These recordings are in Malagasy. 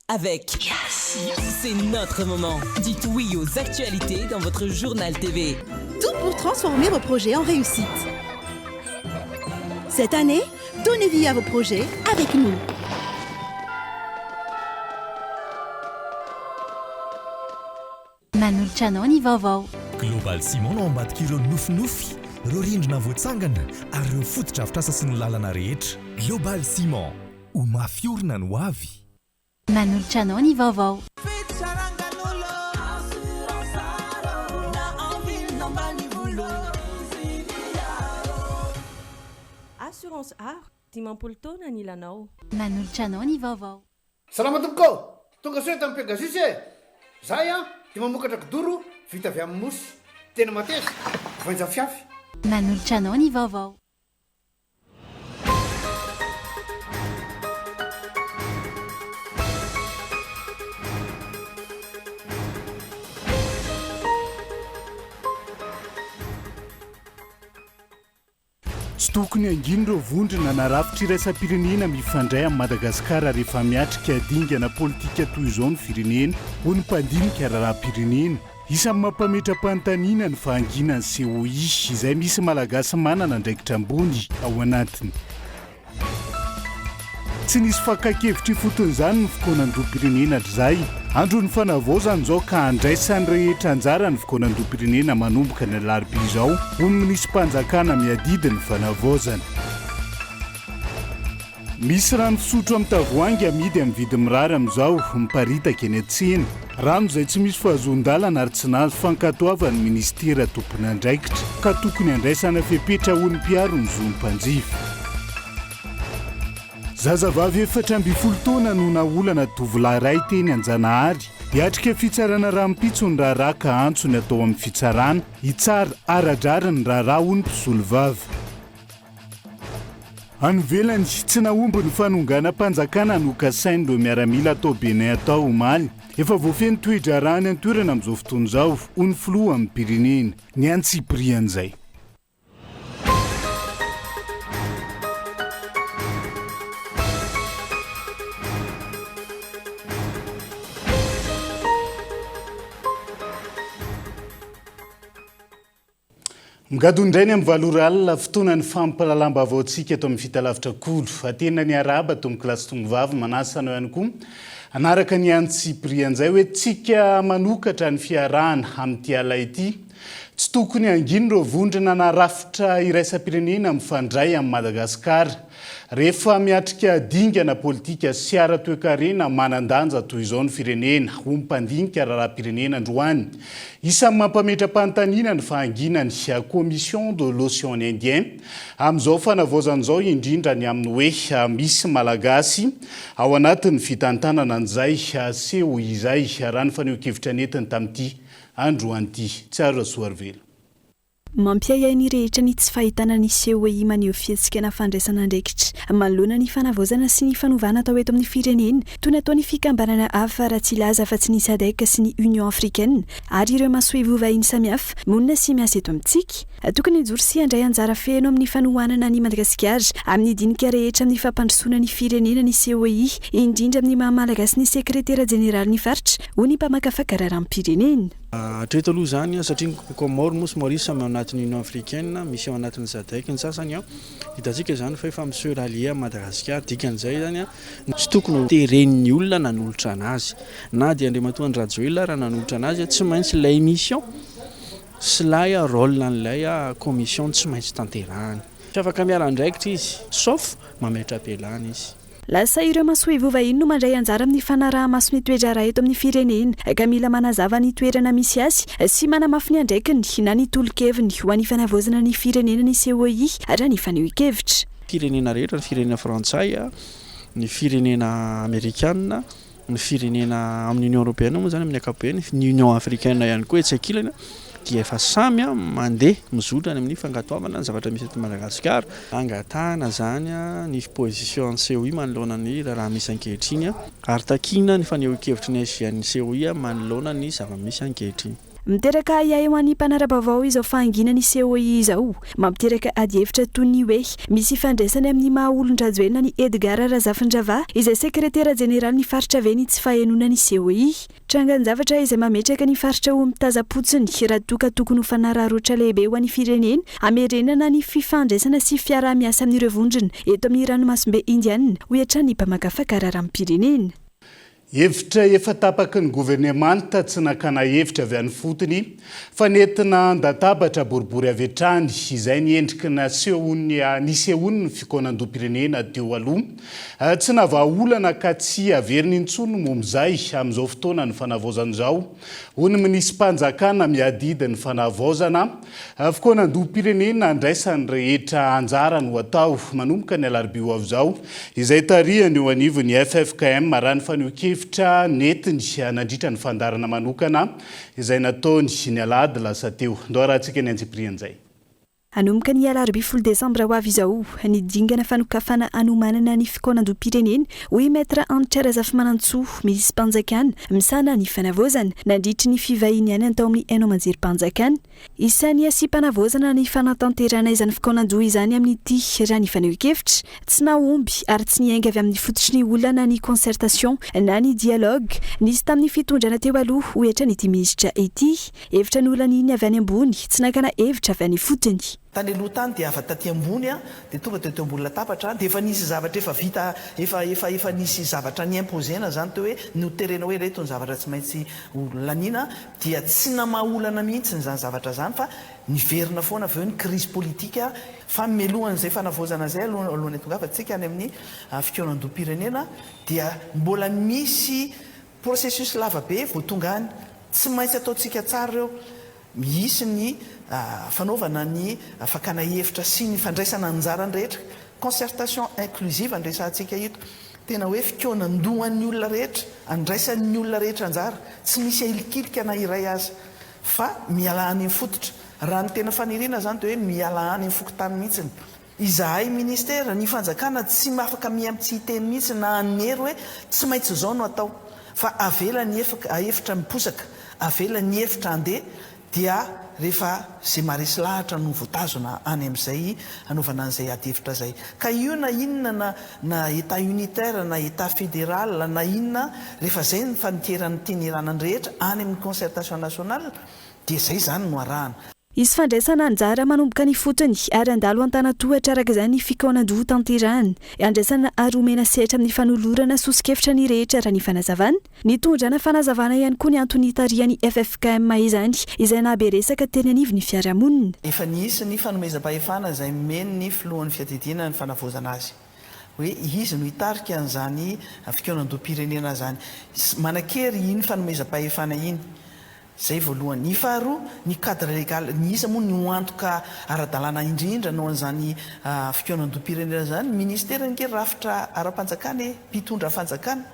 Avec C'est notre moment. Dites oui aux actualités dans votre journal TV. Tout pour transformer vos projets en réussite. Cette année, donnez vie à vos projets avec nous. Manolotra anao ny vaovao. Global Ciment no ao ambadik'ireo nofinofy, ireo rindrina voatsangana ary ireo fotodrafitrasa sy ny lalana rehetra. Global Ciment, ho mafy orina ny ho avy. Manolotra anao ny vaovao. Assurance Aro, 50 taona anilanao. Manolotra anao ny vaovao. Salama tompoko ô! Tonga soa eto amin'ny Pegasus e! Zahay an dia mamokatra kidoro vita avy amin'ny mousse. Tena mateza, voainja fiafy. Manolotra anao ny vaovao. Tsy tokony hangina ireo vondrona na rafitra iraisam-pirenena mifandray amin'i Madagasikara rehefa miatrika dingana politika toy izao ny firenena, hoy ny mpandinika raharaham-pirenena. Isan'ny mampametra-panontaniana ny fahanginan'ny COI, izay misy Malagasy manana andraikitra ambony ao anatiny. Tsy nisy fakan-kevitra ifotony izany ny fikaonandoham-pirenena hatrizay. Andron'ny fanavaozana izao ka handraisan'ny rehetra anjara ny fikaonandoham-pirenena manomboka ny alarobia izao, hoy ny minisim-panjakana miadidy ny fanavaozana. Misy rano fisotro amin'ny tavoahangy amidy amin'ny vidy mirary amin'izao, miparitaka eny an-tsena. Rano izay tsy misy fahazoan-dalana ary tsy nahazo fankatoavan'ny minisitera tompon'andraikitra, ka tokony handraisana fepetra ho ny mpiaro ny zon'ny mpanjifa. Zazavavy 14 taona no naolana tovolahy iray teny Anjanahary. Hiatrika fitsarana rahampitso ny raharaha ka antso ny atao amin'ny fitsarana hitsara ara-drariny ny raharaha hoy ny mpisolovava. Any ivelany, tsy nahomby ny fanonganam-panjakana nokasain'ireo miaramila tao Bénin atao omaly. Efa voafehy ny toe-draharaha any an-toerana amin'izao fotoana izao, hoy ny filoham-pirenena. Ny antsipirian'izay. Migadona indray ny amin'ny valo ora alina, fotoanan'ny fampahalalam-baovaontsika eto amin'ny Fitalavitra Kolo. Atenina ny arahaba tompokolahy sy tompovavy, manasa anao ihany koa hanaraka ny antsipirian'izay hoe tsika manokatra ny fiarahana amin'ity ala ity. Tsy tokony hangina ireo vondrona na rafitra iraisam-pirenena mifandray amin'i Madagasikara. Rehefa miatrika dingana politika sy ara-toekarena manan-danja toy izao ny firenena, hoy ny mpandinika raharaham-pirenena androany. Isan'ny mampametra-panontaniana ny fahanginan'ny Commission de l'Ocean Indien amin'izao fanavaozana izao indrindra ny amin'ny hoe misy Malagasy ao anatin'ny fitantanana an'izay seho izay, raha ny fanehoan-kevitra nentiny tamin'ity androany ity. Tsiaro Rasoarivelo. Mampiahiahy ny rehetra ny tsy fahitana ny COI maneho fihetsika na fandraisana andraikitra manoloana ny fanavaozana sy ny fanovana atao eto amin'ny firenena, toy ny ataon'ny fikambanana hafa raha tsy hilaza afa-tsy ny Sadec sy ny Union Africaine ary ireo masoivoho vahiny samihafa monina sy miasa eto amintsika. Tokony hijoro sy handray anjara feno amin'ny fanohanana an'i Madagasikara amin'ny dinika rehetra amin'ny fampandrosoana ny firenena ny COI, indrindra amin'ny maha Malagasy ny sekretera jeneralin'ny faritra, hoy ny mpamakafaka raharaham-pirenena. Hatreto aloha izany, satria ny Comores moa sy Maurice samy ao anatin'ny Union Africaine, misy ao anatin'ny Sadec ny sasany, hitantsika izany fa efa mi-se rallier amin'i Madagasikara, dikan'izay izany tsy tokony ho teren'ny olona nanolotra an'azy, na dia Andriamatoa Andry Rajoelina ara nanolotra an'azy, tsy maintsy ilay mission sy ilay rôle an'ilay commission tsy maintsy tanterahany. Tsy afaka miala andraikitra izy, sauf mametra-pialana izy. Lasa ireo masoivoho vahiny no mandray anjara amin'ny fanaraha-maso ny toe-draharaha eto amin'ny firenena ka mila manazava ny toerana misy azy sy manamafy ny andraikiny na ny tolo-keviny ho an'ny fanavaozana ny firenena ny COI raha ny fanehoan-kevitra. Firenena rehetra, ny firenena frantsay, ny firenena amerikana, ny firenena amin'ny Union Européenne moa izany amin'ny ankapobeny, ny Union Africaine ihany koa etsy ankilany dia efa samy mandeha mizotra any amin'ny fankatoavana ny zavatra misy eto Madagasikara. Angatahana izany ny position an'ny COI manoloana ny raharaha misy ankehitriny ary takiana ny fanehoan-kevitry ny SGN-ny COI manoloana ny zava-misy ankehitriny. Miteraka ahiahy ho an'ny mpanara-baovao izao fahanginan'ny COI izao. Mampiteraka adihevitra toy ny hoe misy ifandraisany amin'ny maha olon-dRajoelina an'i Edgard Razafindravaha izay sekretera jeneralin'ny faritra ve ny tsy fahenoana ny COI. Trangan-javatra izay mametraka ny faritra ho mitaza-potsiny raha toa ka tokony ho fanararaotra lehibe ho an'ny firenena hamerenana ny fifandraisana sy fiaraha-miasa amin'ireo vondrona eto amin'ny ranomasimbe Indiana, hoy hatrany ny mpamakafaka raharaham-pirenena. Hevitra efa tapaky ny governemanta tsy nakana hevitra avy any fotony fa nentina an-databatra boribory avy hatrany izay ny endriky nasehon'ny nisehoan'ny fikaonandoham-pirenena teo aloha. Tsy navaha olana ka tsy averiny intsony momzay amin'izao fotoana ny fanavaozana izao, hoy ny minisi-panjakana miadidy ny fanavaozana. Fikaonandoham-pirenena andraisan'ny rehetra anjara no atao manomboka ny alarobia ho avy izao, izay tarihany eo anivon'ny ffkm, raha ny fanehoan-kevitra nentiny nandritra ny fandaharana manokana izay nataony ny alahady lasa teo. Ndao arahantsika ny antsipirian'izay. Hanomboka ny alarobia folo desambra ho avy izao ny dingana fanokafana hanomanana ny fikaonandoham-pirenena, hoy Maître Hanitra Razafimanantsoa, minisim-panjakana misahana ny fanavaozana, nandritry ny fivahinianany tao amin'ny haino aman-jerim-panjakana. Isan'ny asiam-panavaozana ny fanatanterahana izany fikaonan-doha izany amin'ity raha ny fanehoan-kevitra. Tsy nahomby ary tsy niainga avy amin'ny fototry ny olana ny concertation na ny dialogue nisy tamin'ny fitondrana teo aloha, hoy hatrany ity minisitra ity. Hevitra nolaniany avy any ambony, tsy nakana hevitra avy any ifotony. Tany aloha tany dia avy taty ambony dia tonga teo teo ambony latabatra dia efa nisy zavatra efa vita efa efa efa nisy zavatra ni-imposer-na izany teo hoe noterena hoe ireto ny zavatra tsy maintsy ho laniana dia tsy namaha olana mihitsy izany zavatra izany fa niverina foana avy eo ny crise politique fa mialohan'izay fanavaozana izay aloha alohan'ny hatongavantsika any amin'ny fikaonandoham-pirenena dia mbola misy processus lava be vao tonga any tsy maintsy ataontsika tsara ireo Misy ny fanaovana ny fakana hevitra sy ny fandraisana anjara ny rehetra, concertation inclusive no resahantsika eto, tena hoe fikaonandohan'ny olona rehetra, andraisan'ny olona rehetra anjara, tsy misy ahilikilika na iray aza, fa miala any amin'ny fototra. Raha ny tena faniriana izany dia hoe miala any amin'ny fokontany mihitsy. Izahay ministera, ny fanjakana tsy afaka miha tsy hiteny mihitsy na hanery hoe tsy maintsy izao no atao fa avela ny hevitra miposaka, avela ny hevitra handeha dia rehefa izay maharesy lahatra no voatazona any amin'izay hanaovana an'izay ady hevitra izay. Ka io na inona na na Etat unitaire na Etat fédéral na inona rehefa izay ny fanikeran'ny tiany hirana ny rehetra any amin'ny concertation nationale dia izay izany no arahana. Hisy fandraisana anjara manomboka any ifotony ary handalo an-tanan-tohatra araka izany ny fikaonandoha hotanterahina. Andraisana ary homena sehatra amin'ny fanolorana soso-kevitra ny rehetra raha ny fanazavana. Nitondrana fanazavana ihany koa ny antony nitarihan'ny ffkm izany izay nahabe resaka teny anivon'ny fiarahamonina. Efa nisy ny fanomezam-pahefana izay nomen'ny filohan'ny fiadidiana ny fanavaozana azy hoe izy no hitarika an'izany fikaonandoham-pirenena izany. Manan-kery iny fanomezam-pahefana iny. Izay voalohany. Ny faharoa, ny cadre légal, ny iza moa no antoka ara-dalàna indrindra hanao an'izany fikaonandoham-pirenena izany? Ny ministera ange rafitra ara-panjakana e, mpitondra fanjakana.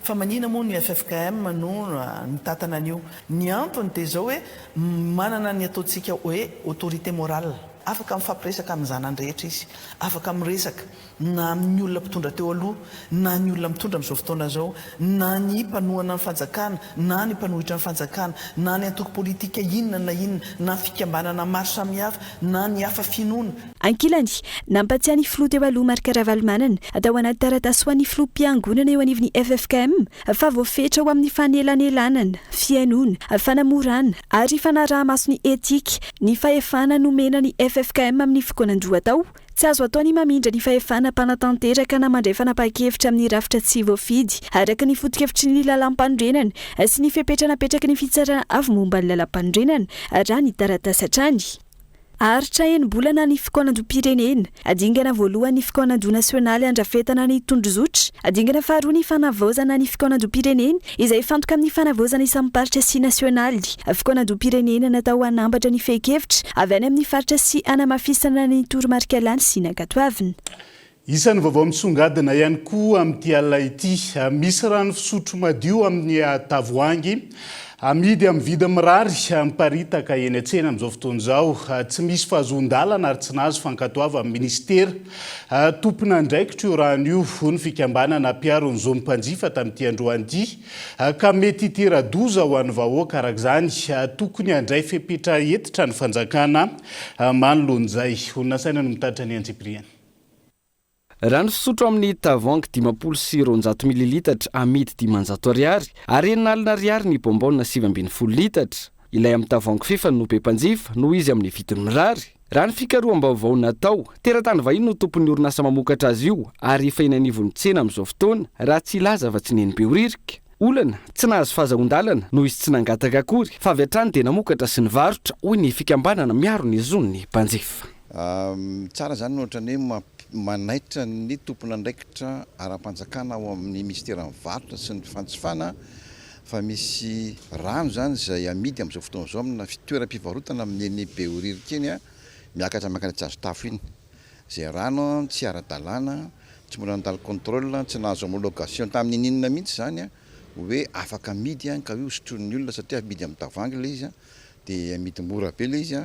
Fa manina moa ny ffkm no mitantana an'io? Ny antony dia izao hoe manana ny ataontsika hoe autorité morale. Afaka mifampiresaka amin'ny zanany rehetra izy. Afaka miresaka. na amin'ny olona mpitondra teo aloha, na ny olona mitondra amin'izao fotoana izao, na ny mpanohana ny fanjakana, na ny mpanohitra ny fanjakana, na ny antoko politika inona na inona, na fikambanana maro samihafa, na ny hafa finoana. Ankilany, nampatsiahy ny filoha teo aloha Marc Ravalomanana, tao anaty taratasy ho an'ny filoham-piangonana eo anivon'ny ffkm, fa voafetra ho amin'ny fanelanelanana, fihainoana, fanamorana ary fanaraha-maso ny etika ny fahefana nomena ny ffkm amin'ny fikaonan-doha atao. Tsy azo atao ny mamindra ny fahefana mpanatanteraka na mandray fanapahan-kevitra amin'ny rafitra tsy voafidy araka ny foto-kevitry ny lalàmpanorenana sy ny fepetra napetraky ny Fitsarana avo momba ny lalàmpanorenana, raha ny taratasy hatrany. Haharitra enim-bolana ny fikaonandoham-pirenena. Dingana voalohany ny fikaonandoha nasionaly handrafetana ny tondrozotra. Dingana faharoa ny fanavaozana ny fikaonandoham-pirenena izay hifantoka amin'ny fanavaozana isam-paritra sy nasionaly. Fikaonandoham-pirenena natao hanambatra ny fehin-kevitra avy any amin'ny faritra sy hanamafisana ny toromarika lany sy nankatoavina. Isan'ny vaovao misongadina ihany koa amin'ity alina ity, misy rano fisotro madio amin'ny tavoahangy amidy amin'ny vidiny mirary miparitaka eny an-tsena amin'izao fotoana izao. Tsy misy fahazoan-dalana ary tsy nahazo fankatoavan'ny minisitera tompon'andraikitra io rano io, hoy ny fikambanana mpiaro ny zon'ny mpanjifa tamin'ity androany ity, ka mety hitera-doza ho an'ny vahoaka. Araka izany, tokony handray fepetra hentitra ny fanjakana manoloana izay. Olona saina no mitatitra ny antsipiriany. Rano fisotro amin'ny tavoahangy 250 mililitatra amidy 500 ariary ary 60 ariary ny bonbonne 19 litatra. Ilay amin'ny tavoahangy fefany no be mpanjifa noho izy amin'ny vidiny mirary. Raha ny fikaroham-baovao natao, teratany vahiny no tompon'ny orinasa mamokatra azy io ary efa eny anivon'ny tsena amin'izao fotoana raha tsy hilaza afa-tsy ny eny Behoririka. Olana, tsy nahazo fahazahoan-dalana noho izy tsy nangataka akory fa avy hatrany dia namokatra sy nivarotra, hoy ny fikambanana miaro ny zon'ny mpanjifa. Tsara izany ohatran'ny hoe manaitra ny tompon'andraikitra ara-panjakana ao amin'ny minisiteran'ny varotra sy ny fanjifana fa misy rano izany izay amidy amin'izao fotoana izao amina toeram-pivarotana amin'iny Behoririka iny miakatra mankany Antsazotafo iny. Izay rano tsy ara-dalàna, tsy mbola nandalo contrôle, tsy nahazo homologation tamin'ny n'inona mihitsy izany hoe afaka amidy ka hoe hosotroin'ny olona satria amidy amin'ny tavoahangy ilay izy dia amidy mora be ilay izy.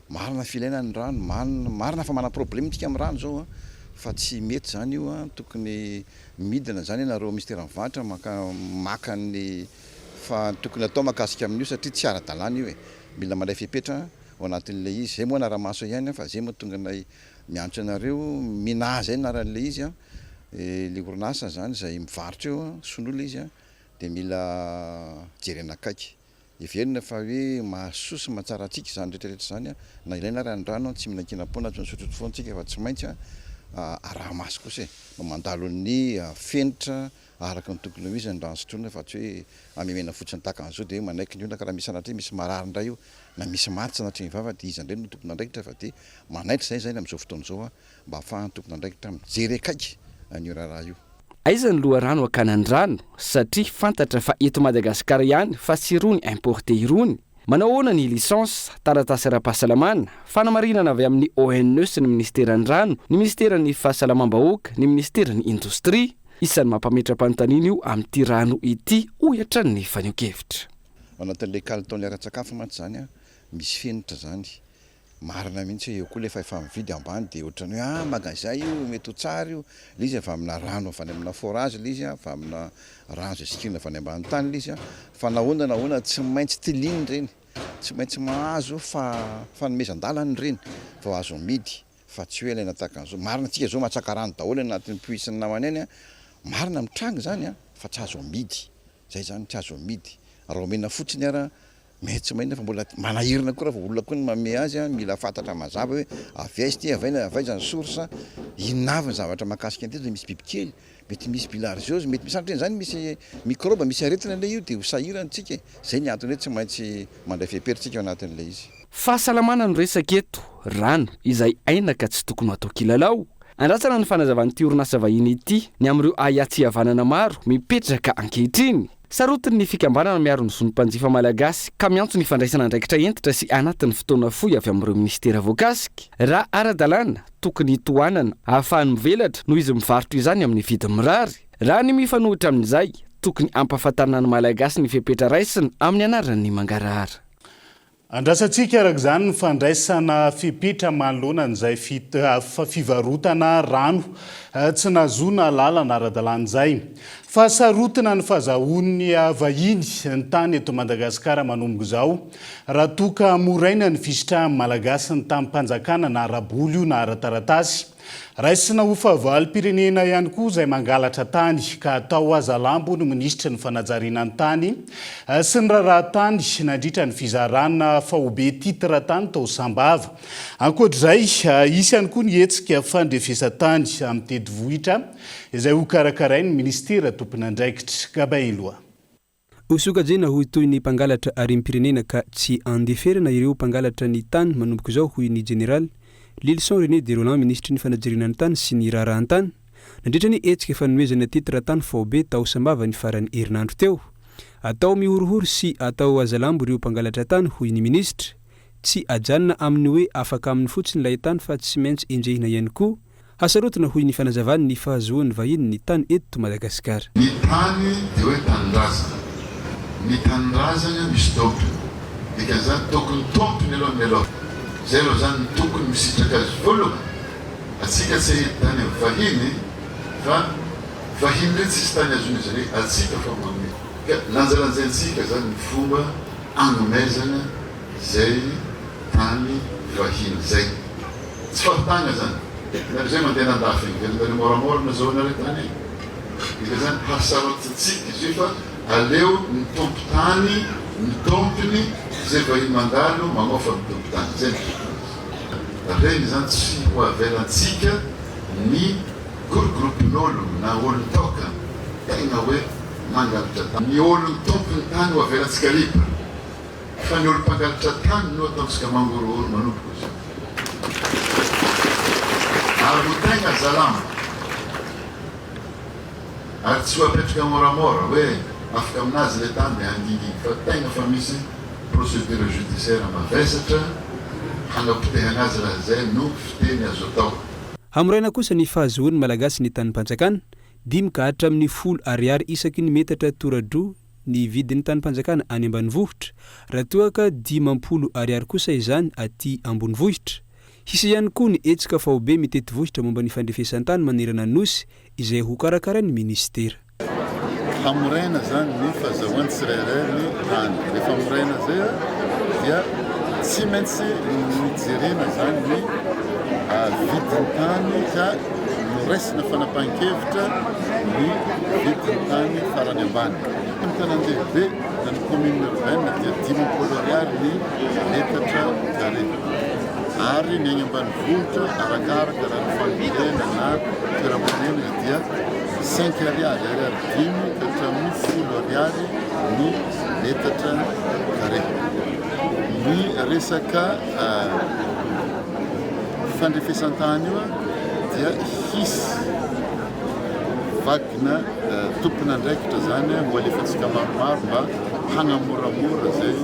Marina filaina ny rano, marina fa manana problème tsika amin'ny rano zao an, fa tsy mety zany io an, tokony midina zany ianareo minisitera mivarotra maka maka ny fa tokony atao makasika amin'io satria tsy ara-dalàna io e, mila mandray fepetra ao anatin'ilay izy, zay moa anara-maso ihany an, fa zay moa tonga anay miantso anareo, Mina zay ny anaran'ilay izy an, ilay orinasa zany izay mivarotra io an, sinoa ilay izy an, dia mila jerena akaiky. Heverina fa hoe mahasoa sy mahatsara antsika izany rehetra rehetra izany, na ilaina ary ny rano, tsy mihinankinam-poana, tsy misotrosotro foana tsika fa tsy maintsy araha-maso kosa e, mba mandalo ny fenitra araka ny tokony ho izy ny rano sotroina fa tsy hoe amemena fotsiny tahaka an'izao dia hoe manaiky ny olona ka raha misy sanatria misy marary indray io na misy maty sanatria ny vava dia iza indray no tompon'andraikitra fa dia manaitra izay izany amin'izao fotoana izao mba ahafahan'ny tompon'andraikitra mijery akaiky an'io raharaha io. Aiza ny loharano hakana ny rano satria fantatra fa eto Madagasikara ihany fa tsy irony importé irony? Manao ahoana ny licence, taratasy ara-pahasalamana, fanamarinana avy amin'ny ONE sy ny minisiteran'ny rano, ny minisiteran'ny fahasalamam-bahoaka, ny minisiteran'ny indostria? Isan'ny mampametra-panontaniana io amin'ity rano ity, hoy hatrany ny fanehoan-kevitra. Ao anatin'ilay kalitaon'ny ara-tsakafo mantsy izany, misy fenitra izany. Marina mihitsy hoe eo koa ilay fahefa-mividy ambany dia ohatran'ny hoe ah magazay io mety ho tsara io, ilay izy avy amina rano avy any amina forage ilay izy, avy amina rano izay sikina avy any ambany tany ilay izy, fa na ahoana na ahoana tsy maintsy tiliana ireny, tsy maintsy mahazo fanomezan-dalana ireny vao azo amidy fa tsy hoe alaina tahaka an'izao, marina tsika izao mahatsaka rano daholo any anatin'ny puits sy ny namany any an, marina mitranga izany an, fa tsy azo amidy, izay izany tsy azo amidy, raha omena fotsiny ara Mety tsy mahina fa mbola manahirana koa raha vao olona koa no manome azy an, mila fantatra mazava hoe avy aiza ity, avy aiza, avy aiza ny source, inona avy ny zavatra mahakasika an'ity, sao dia misy bibikely, mety misy bilharziose, mety misy sanatria an'izany misy microbe, misy aretina ilay io dia ho sahirana tsika e, izay ny antony hoe tsy maintsy mandray fepetra tsika ao anatin'ilay izy. Fahasalamana no resaka eto, rano izay aina ka tsy tokony ho atao kilalao. Andrasana ny fanazavan'ity orinasa vahiny ity ny amin'ireo ahiahy tsy hihavanana maro mipetraka ankehitriny. Sarotiny ny fikambanana miaro ny zon'ny mpanjifa malagasy ka miantso ny fandraisana andraikitra hentitra sy anatin'ny fotoana fohy avy amin'ireo minisitera voakasika. Raha ara-dalàna, tokony tohanana ahafahany mivelatra noho izy mivarotra izany amin'ny vidiny mirary. Raha ny mifanohitra amin'izay, tokony hampahafantarina ny Malagasy ny fepetra raisina amin'ny anaran'ny mangarahara. Andrasantsika araka izany ny fandraisana fepetra manoloana an'izay fivarotana rano tsy nahazoana alalana ara-dalàna izay. Fahasarotina ny fahazahoan'ny vahiny ny tany eto Madagasikara manomboka izao raha toa ka moraina ny fisitrahan'ny Malagasy ny tanim-panjakana na ara-bola io na ara-taratasy. Raisina ho fahavalom-pirenena ihany koa izay mangalatra tany ka atao hazalambo ny minisitry ny fanajariana ny tany sy ny raharaha tany nandritra ny fizarana faobe titre tany tao Sambava. Ankoatra izay, hisy ihany koa ny hetsika fandrefesan-tany amin'ny tetivohitra izay hokarakarain'ny minisitera tompon'andraikitra. Gabin Eloi. Hosokajiana ho toy ny mpangalatra harem-pirenena ka tsy andeferana ireo mpangalatra ny tany manomboka izao, hoy ny Jeneraly Lylison René de Rolland, minisitry ny fanajariana ny tany sy ny raharahan-tany, nandritra ny hetsika fanomezana titre tany faobe tao Sambava ny faran'ny herinandro teo. Atao mihorohoro sy atao hazalambo ireo mpangalatra tany, hoy ny minisitra. Tsy ajanona amin'ny hoe afaka aminy fotsiny ilay tany fa tsy maintsy enjehina ihany koa. Hasarotina hoy ny fanazavany ny fahazoan'ny vahiny ny tany eto Madagasikara. Ny tany dia hoe tanindrazana. Ny tanindrazana misy tompony. Dikan'izany tokony tompony aloha mialoha. Izay aloha izany no tokony misitraka azy voalohany. Antsika tsy hahita tany amin'ny vahiny fa vahiny indray tsisy tany azon'izy ireo antsika fa manome. Ka lanjalanjaintsika izany ny fomba agnomezana izay tany vahiny izay. Tsy fahatagna zany. Nareo zay mandeha nandafy igny, velonareo moramora nazahoanareo tany igny. Dika zany hasarotintsika izy io fa aleo ny tompo tany, ny tompony, zay vahiny mandalo mamofa ny tompo tany. Zay ny tokony izy. Regny zany tsy ho avelantsika ny groupe-groupen'ologno na olon-tokana tegna hoe mangalatra tany. Ny ologno tompony tany ho avelantsika libre. Fa ny olom-pangalatra tany no ataontsika mangorohoro manomboka izao. Ary ho tegna zalama. Ary tsy ho apetraka moramora hoe afaka aminazy ilay tany dia hanginginy fa tegna fa misy procédure judiciaire mavesatra hagnapotehana azy raha izay no fiteny azo atao. Hamoraina kosa ny fahazoan'ny Malagasy ny tanim-panjakana, dimy ka hatramin'ny folo ariary isaky ny metatra tora-droa ny vidin'ny tanim-panjakana any ambanivohitra, raha toa ka 50 ariary kosa izany aty ambonivohitra. Hisy ihany koa ny hetsika faobe mitety vohitra momba ny fandrefesan-tany manerana ny Nosy izay hokarakarain'ny minisitera. Hamoraina izany ny fahazahoan'ny tsirairay ny tany. Rehefa hamoraina izay dia tsy maintsy nijerena izany ny vidin'ny tany ka noraisina fanapahan-kevitra ny vidin'ny tany farany ambany. Ny tanan-dehibe na ny commune urbaine dia 50 ariary ny metatra carré ary ny any ambanivohitra arakaraka raha ny fambolena na toeram-ponenana dia cinq ariary, ariary dimy ka hatramin'ny folo ariary ny metatra carré. Ny resaka fandrefesan-tany io dia hisy vagina tompon'andraikitra izany ho alefantsika maromaro mba hanamoramora izay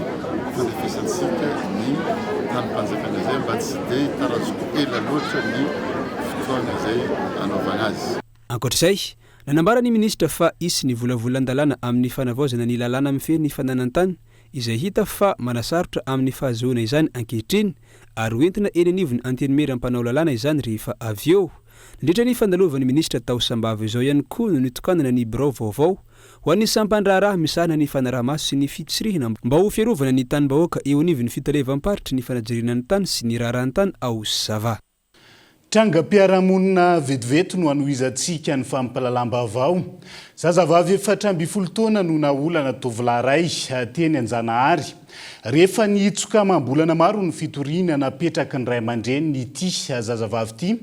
fandrefesantsika ny tanim-panjakana izay mba tsy dia hitarazoka ela loatra ny fotoana izay anaovana azy. Ankoatra izay, nanambara ny minisitra fa hisy ny volavolan-dalàna amin'ny fanavaozana ny lalàna mifehy ny fananan-tany izay hita fa manasarotra amin'ny fahazoana izany ankehitriny ary hoentina eny anivon'ny Antenimiera mpanao lalàna izany rehefa avy eo. Nandritra ny fandalovan'ny minisitra tao Sambava izao ihany koa no nitokanana ny birao vaovao ho an'ny sampan-draharaha misahana ny fanaraha-maso sy ny fitsirihina mba ho fiarovana ny tanim-bahoaka eo anivon'ny fitaleavam-paritry ny fanajariana ny tany sy ny raharahan-tany ao Sava. Trangam-piarahamonina vetivety no hanohizantsika ny fampahalalam-baovao. Zazavavy 14 taona no naolana tovolahy iray teny Anjanahary. Rehefa nihitsoka amam-bolana maro ny fitoriana napetraky ny ray aman-dreniny ity zazavavy ity.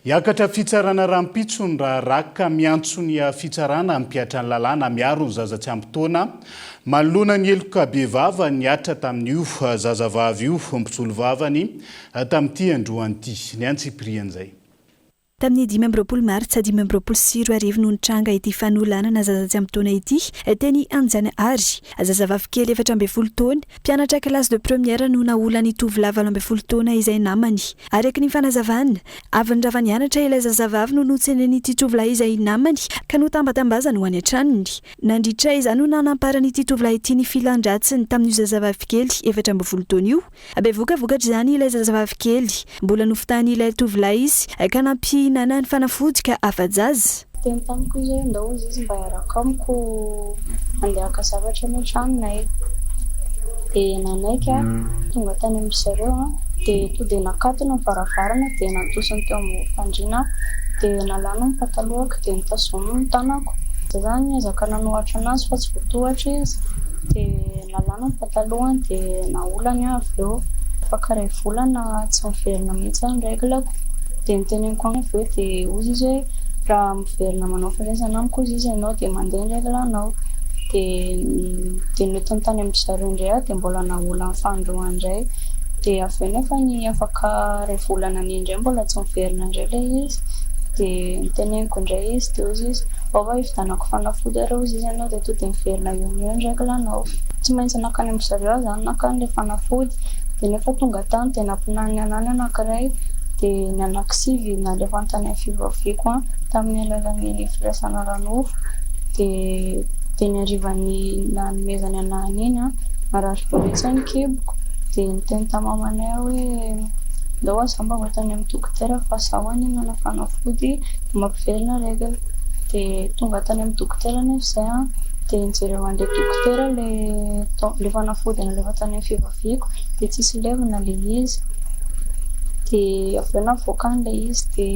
Hiakatra fitsarana rahampitso ny raharaha ka miantso ny fitsarana hampihatra ny lalàna miaro ny zaza tsy ampy taona manoloana ny heloka bevava nihatra tamin'io zazavavy io. Mpisolovavany Tamin'ity androany ity. Ny antsipirian'izay. Tamin'ny 25 martsa 2025 no nitranga ity fanolanana zaza tsy ampy taona ity teny Anjanahary. Zazavavy kely 14 taona, mpianatra classe de première no naolan'ny tovolahy 18 taona izay namany. Araka ny fanazavana, avy nirava nianatra ilay zazavavy no notsenain'ity tovolahy izay namany ka notambatambazany ho any an-tranony. Nandritra izany no nanamparan'ity tovolahy ity ny filan-dratsiny tamin'io zazavavy kely 14 taona io. Bevoka vokatr'izany ilay zazavavy kely. Mbola nofitahan'ilay tovolahy izy ka nampihinana ny fanafody ka afa-jaza. Niteny tamiko izy hoe ndao hozy izy mba hiaraka amiko handeha haka zavatra any an-tranonay. Dia nanaiky aho. Tonga tany amin-dry zareo aho dia to dia nakatona ny varavarana dia natosiny teo ambony fandriana aho. Dia nalany ny patalohako dia notazominy ny tanako. Za zany niezaka nanohatra anazy fa tsy voatohatra izy. Dia. Nalana ny patalohany dia naolany aho avy eo. Afaka iray volana tsy miverina mihitsy ny règle-ko. Dia noteneniko aminy avy eo dia hozy izy hoe raha miverina manao firaisana amiko hozy izy ianao dia mandeha ny règle-nao. Dia dia nentiny tany amin-dry zareo indray aho dia mbola naolany fanindroany indray. Dia avy eo nefa ny afaka iray volana iny indray mbola tsy miverina indray ilay izy. Dia noteneniko indray izy dia hozy izy ao va hividianako fanafody ary hozy izy ianao dia to dia miverina eo no eo ny règle-nao. Tsy maintsy nankany amin-dry zareo aho izany nankany ilay fanafody. Dia nefa tonga tany dia nampinaniny anà ny anankiray. Dia ny anankisivy nalefany tany amin'ny fivaviako tamin'ny alalan'ny firaisana ara-nofo. Dia dia ny harivan'ny nanomezany anah an'iny, marary be mihitsy ny kiboko. Dia niteny tamin'ny mamanay aho hoe ndao aza mba ho tany amin'ny dokotera fa izaho anie nihinana fanafody mampiverina règle. Dia tonga tany amin'ny dokotera anefa izahay an, dia nijereo an'ilay dokotera ilay fanafody nalefa tany amin'ny fivaviako dia tsisy levona ilay izy. Dia avy eo navoakany ilay izy dia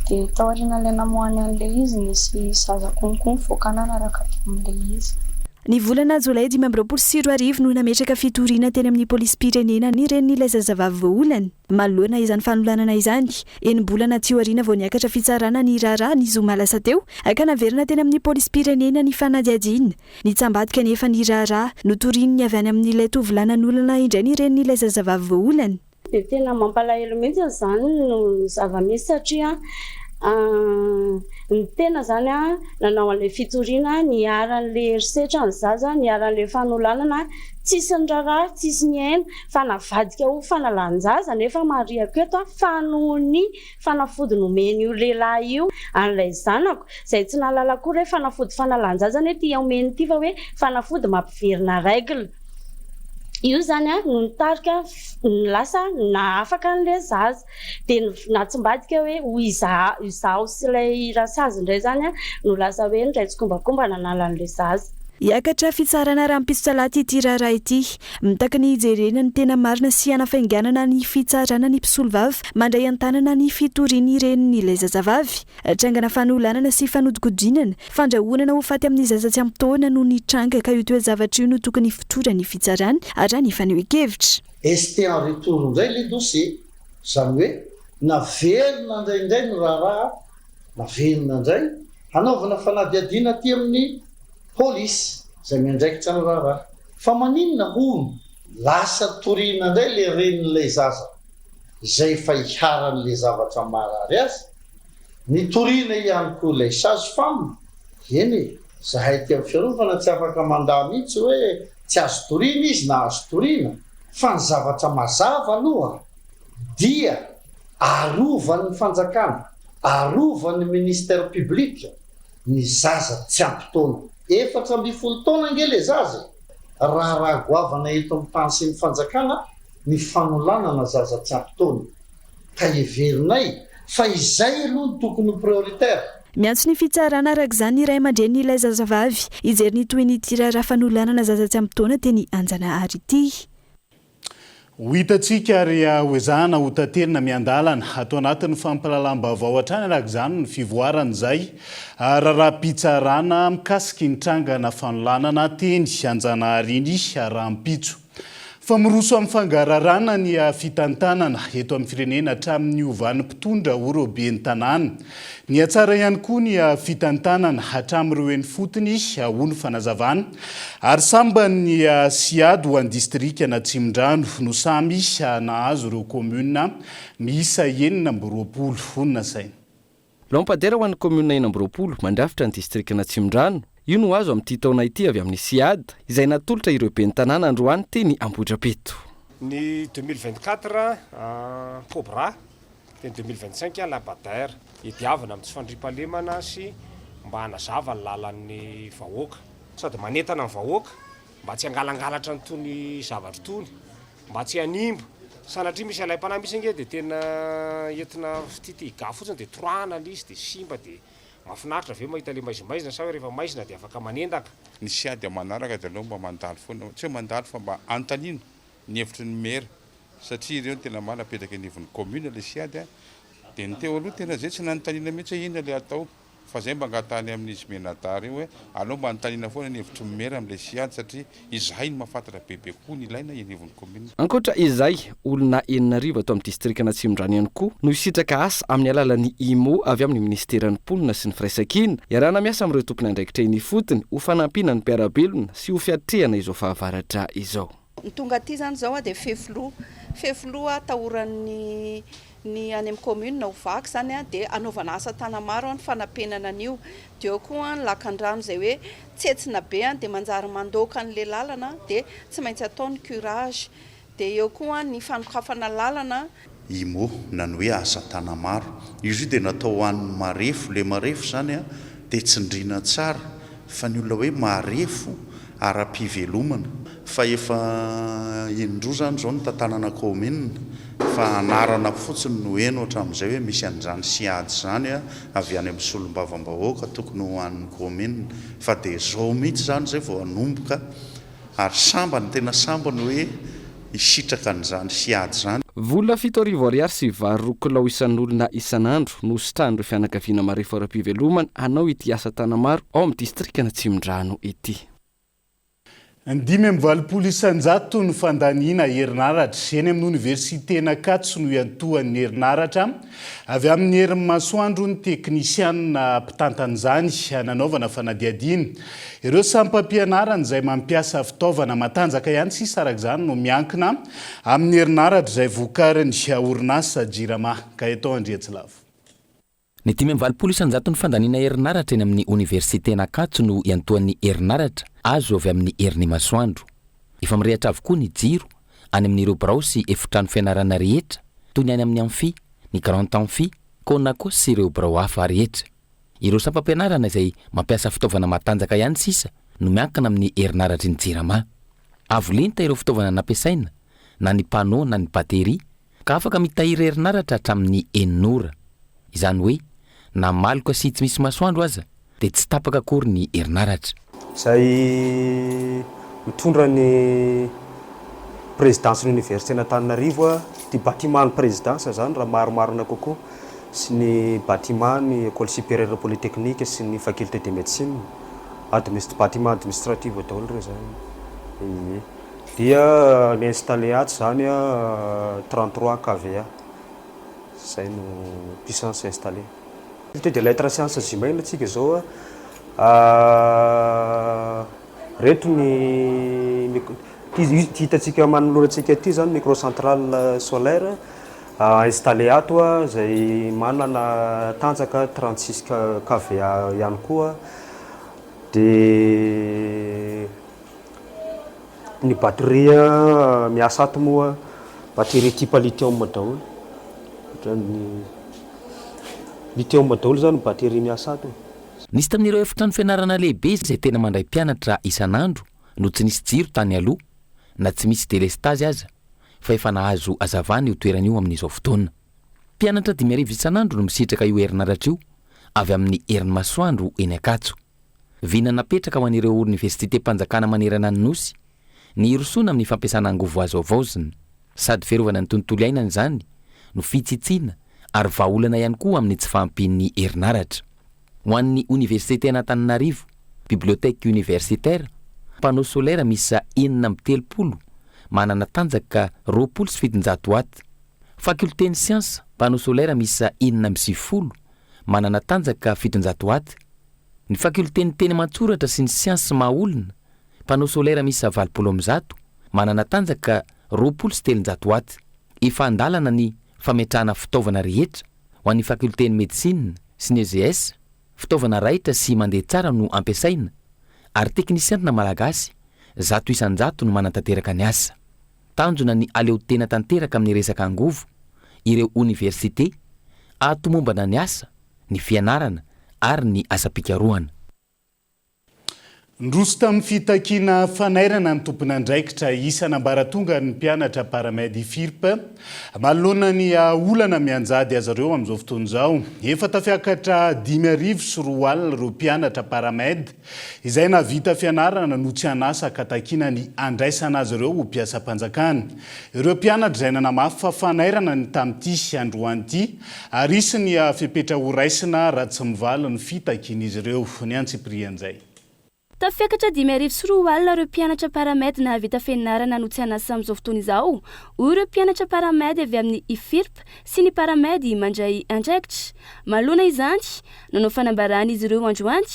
dia taorian'ilay namoahany an'ilay izy nisy zaza konko nivoaka nanaraka tamin'ilay izy. Ny volana jolay 2025 no nametraka fitoriana teny amin'ny polisim-pirenena ny renin'ilay zazavavy voaolana. Manoloana izany fanolanana izany, enim-bolana aty aoriana vao niakatra fitsarana ny raharaha ny zoma lasa teo ka naverina teny amin'ny polisim-pirenena ny fanadihadiana. Nitsambadika anefa ny raharaha, notorian'ny avy any amin'ilay tovolahy nanolana indray ny renin'ilay zazavavy voaolana. Dia tena mampalahelo mihitsy izany no zava-misy satria ny tena izany nanao an'ilay fitoriana, niharan'ilay herisetra ny zaza, niharan'ilay fanolanana, tsisy niraharaha, tsisy nihaino fa navadika ho fanalan-jaza nefa marihako eto fa noho ny fanafody nomen'io lehilahy io an'ilay zanako, izay tsy nahalala akory hoe fanafody fanalan-jaza anie ity omeny ity fa hoe fanafody mampiverina règle. Io izany no nitarika ny lasa nahafaka an'ilay zaza. Dia natsimbadika hoe ho izaho sy ilay rasazy indray izany no lasa hoe niray tsikombakomba nanala an'ilay zaza. Hiakatra fitsarana rahampitso talata ity raharaha ity. Mitaky ny hijerena ny tena marina sy hanafainganana ny fitsarana ny mpisolovava mandray an-tanana ny fitorian'ny renin'ilay zazavavy. Trangana fanolanana sy fanodikodinana, fandrahonana ho faty amin'ny zaza tsy ampy taona no nitranga ka io toe-javatra io no tokony hifotoran'ny fitsarana, raha ny fanehoan-kevitra. ST en retour indray le dossier, izany hoe naverina indray indray ny raharaha, naverina indray hanaovana fanadihadiana aty amin'ny polisy izay miandraikitra ny raharaha. Fa maninona hono lasa toriana indray le renin'ilay zaza izay efa iharan'le zavatra maharary azy? Nitoriana ihany koa ilay sage femme, eny e, zahay aty amin'ny fiarovana tsy afaka mandà mihitsy hoe tsy azo toriana izy na azo toriana, fa ny zavatra mazava aloha dia arovan'ny fanjakana, arovan'ny ministère public ny zaza tsy ampy taona. 14 taona ange le zaza e! Raharaha goavana eto amin'ny tany sy ny fanjakana ny fanolanana zaza tsy ampy taona. Ka heverinay fa izay aloha no tokony ho prioritaire. Miantso ny fitsarana araka izany ny ray aman-drenin'ilay zazavavy hijery ny tohin'ity raharaha fanolanana zaza tsy ampy taona teny Anjanahary ity. Ho hitantsika ary hoezahana ho taterina miandalana ato anatin'ny fampahalalam-baovao hatrany araka izany ny fivoaran'izay raharaham-pitsarana mikasika iny trangana fanolanana teny Anjanahary iny rahampitso. Fa miroso amin'ny fangararana ny fitantanana eto amin'ny firenena hatramin'ny niovan'ny mpitondra ho ireo ben'ny tanàna. Nihatsara ihany koa ny fitantanana hatramin'ireo eny fotony, hoy ny fanazavana. Ary sambany ny Siad ho an'ny distrikan'Atsimondrano no samy nahazo ireo kaominina miisa 26, hoy ny nasaina. Lampadaire ho an'ny kaominina 26 mandrafitra ny distrikan'Atsimondrano. Io no azo amin'ity taona ity avy amin'ny Siad, izay natolotra ireo ben'ny tanàna androany teny Ambohidrapeto. Ny 2024 Cobra dia ny 2025 Lampadaire. Iadiavana amin'ny tsy fandriampahalemana sy mba hanazava ny lalan'ny vahoaka. Sady manentana ny vahoaka mba tsy hangalangalatra an'itony zavatra itony, mba tsy hanimba. Sanatria misy alaim-panahy misy ange dia tena entina fititiga fotsiny dia torahana ilay izy dia simba dia Mahafinaritra ve mahita le maizimaizina sa hoe rehefa maizina dia afaka manendaka? Ny siady amin'ny manaraka dia aleo mba mandalo foana, tsy hoe mandalo fa mba anontaniana ny hevitry ny maire satria ireo no tena marina apetraka eny anivon'ny commune ilay siady a, dia ny teo aloha tena zay tsy nanontaniana mihitsy hoe inona ilay atao fa zay mba angatahany amin'izy mianadahy ireo hoe aleo mba anontaniana foana ny hevitry ny maire amin'ilay siady satria izahay no mahafantatra bebe kokoa ny ilaina eny anivon'ny commune. Ankoatra izay, olona 6000 ato amin'ny distrikan'Atsimondrano ihany koa no hisitraka asa amin'ny alalan'ny IMO avy amin'ny minisiteran'ny Mponina sy ny Firaisankina. Iarahana miasa amin'ireo tompon'andraikitra eny ifotony ho fanampiana ny mpiara-belona sy ho fiatrehana izao fahavaratra izao. Ny tonga aty izany izao dia fefiloha, fefiloha atahoran'ny ny any amin'ny commune ho vaky izany dia anaovana asa tanamaro ny fanapenana an'io, dia eo koa ny lakandrano izay hoe tsetsina be dia manjary mandoaka an'ilay lalana dia tsy maintsy atao ny curage, dia eo koa ny fanokafana lalana. IMO na ny hoe asa tanamaro. Izy io dia natao ho an'ny marefo, ilay marefo izany dia tsindriana tsara fa ny olona hoe marefo ara-pivelomana. Fa efa indroa izany izao nitantanana kaominina fa anarana fotsiny no heno hatramin'izay hoe misy an'izany siady izany avy any amin'ny solombavambahoaka tokony ho an'ny kaominina fa dia izao mihitsy izany izay vao hanomboka Ary sambany, tena sambany hoe hisitraka an'izany hiady izany. Vola 7000 ariary sy vary 2 kilao isan'olona isan'andro no hositrahan'ireo fianakaviana marefo ara-pivelomana hanao ity asa tanamaro ao amin'ny distrikan'Atsimondrano ity. 85% ny fandaniana herinaratra eny amin'ny oniversiten'Ankatso no iantohan'ny herinaratra avy amin'ny herin'ny masoandro ny teknisianina mpitantana izany nanaovana fanadihadiana. Ireo sampam-pianarana izay mampiasa fitaovana matanjaka ihany sisa araka izany no miankina amin'ny herinaratra izay vokarin'ny orinasa Jirama. Gaëtan Andriantsilavo. Ny 85 isan-jaton'ny fandaniana herinaratra eny amin'ny oniversiten'Ankatso no iantohan'ny herinaratra azo avy amin'ny herin'ny masoandro. Efa mirehatra avokoa ny jiro any amin'ireo birao sy efitrano fianarana rehetra toy ny any amin'ny Amphi, ny Grand Amphi, Conaco sy ireo birao hafa rehetra. Ireo sampam-pianarana izay mampiasa fitaovana matanjaka ihany sisa no miankina amin'ny herinaratry ny Jirama. Avo lenta ireo fitaovana nampiasaina, na ny panneau na ny batterie, ka afaka mitahiry herinaratra hatramin'ny enina ora. Izany hoe, na maloka sy tsy misy masoandro aza dia tsy tapaka akory ny herinaratra. Izay mitondra ny présidence ny université-n'Antananarivo, ity bâtiment ny présidence izany raha marimarina kokoa, sy ny bâtiment ny école supérieure polytechnique sy ny faculté de médecine, adminis- bâtiment administrative daholo ireo izany. Ie. Dia ny installé ato izany 33 kVA, izay no puissance installée. Faculté de lettres sciences humaines tsika izao a, reto ny ty hitantsika manoloana antsika ity zany micro centrale solaire installé ato izay manana tanjaka 36 kVA ihany koa dia Ny batterie miasa ato moa batterie type lithium daholo, ohatran'ny lithium daholo zany ny batterie miasa ato e. Nisy tamin'ireo efitrano fianarana lehibe izay tena mandray mpianatra isan'andro no tsy nisy jiro tany aloha na tsy misy delestazy aza fa efa nahazo hazavana io toerana io amin'izao fotoana. Mpianatra 5000 isan'andro no misitraka io herinaratra io avy amin'ny herin'ny masoandro eny Ankatso. Vina napetraka ho an'ireo oniversitem-panjakana manerana ny Nosy ny hirosoana amin'ny fampiasana angovo azo havaozina. Sady fiarovana ny tontolo iainana izany no fitsitsiana ary vahaolana ihany koa amin'ny tsy fahampian'ny herinaratra. Ho an'ny oniversiten'Antananarivo, Bibliothèque universitaire, panneau solaire miisa 36 manana tanjaka 720 watts. Fakiolten'ny siansa, panneau solaire miisa 96 manana tanjaka 700 watts. Ny fakiolten'ny teny aman-tsoratra sy ny siansa maha olona, panneau solaire miisa 180, manana tanjaka 320 watts. Efa an-dalana ny fametrahana fitaovana rehetra ho an'ny fakiolten'ny medecine sy ny EGS, fitaovana raitra sy mandeha tsara no ampiasaina ary teknisianina malagasy 100% no manatanteraka ny asa. Tanjona ny aleo tena tanteraka amin'ny resaka angovo ireo oniversite ahatomombana ny asa, ny fianarana ary ny asam-pikarohana. Niroso tamin'ny fitakiana fanairana ny tompon'andraikitra isan'ambaratonga ny mpianatra Paramed Ifirp manoloana ny olana mianjady azy ireo amin'izao fotoana izao. Efa tafiakatra 2005 ireo mpianatra Paramed Izay nahavita fianarana no tsy an'asa ka takiana ny handraisana azy ireo ho mpiasam-panjakana. Ireo mpianatra izay nanamafy fa fanairana ny tamin'ity androany ity ary hisy ny fepetra horaisina raha tsy mivaly ny fitakian'izy ireo. Ny antsipirian'izay. Tafiakatra 2005 ireo mpianatra Paramed nahavita fianarana no tsy an'asa amin'izao fotoana izao, hoy ireo mpianatra Paramed avy amin'ny Ifirp sy ny Paramed mandray andraikitra. Manoloana izany, nanao fanambarana izy ireo androany,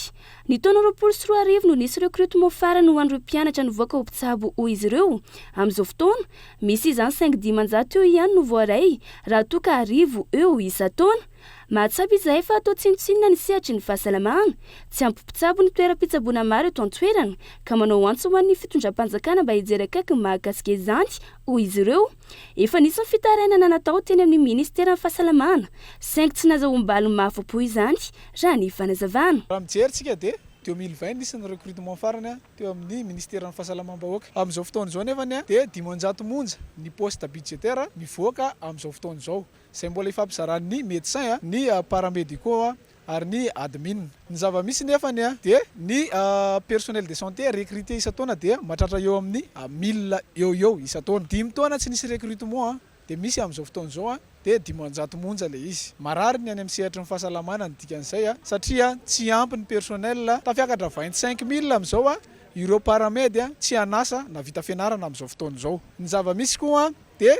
Ny taona 2020 no nisy recrutement farany ho an'ireo mpianatra nivoaka ho mpitsabo hoy izy ireo. Amin'izao fotoana, misy izany saingy 500 eo ihany no voaray raha toa ka 1000 eo isan-taona. Mahatsapa izahay fa atao tsinontsinona ny sehatry ny fahasalamana. Tsy ampy mpitsabo ny toeram-pitsaboana maro eto an-toerana ka manao antso ho an'ny fitondram-panjakana mba hijery akaiky ny mahakasika izany, hoy izy ireo. Efa nisy ny fitarainana natao teny amin'ny minisiteran'ny fahasalamana, saingy tsy nazahoam-baliny mahafa-po izany, raha ny fanazavana. Raha mijery tsika dia 2020 nisy ny recrutement farany teo amin'ny minisiteran'ny fahasalamam-bahoaka. Amin'izao fotoana izao nefany dia 500 monja ny poste budgétaire mivoaka amin'izao fotoana izao. Izay mbola ifampizaran'ny médecin, ny paramédicaux ary ny admin. Ny zava-misy nefany dia ny personnel de santé recruté isan-taona dia mahatratra eo amin'ny mille eo ho eo isan-taona. Dimy taona tsy nisy recrutement dia misy amin'izao fotoana izao dia 500 monja ilay izy. Marary ny any amin'ny sehatry ny fahasalamana ny dikan'izay satria tsy ampy ny personnel. Tafiakatra 25 mille amin'izao ireo paramed tsy an'asa na vita fianarana amin'izao fotoana izao. Ny zava-misy koa dia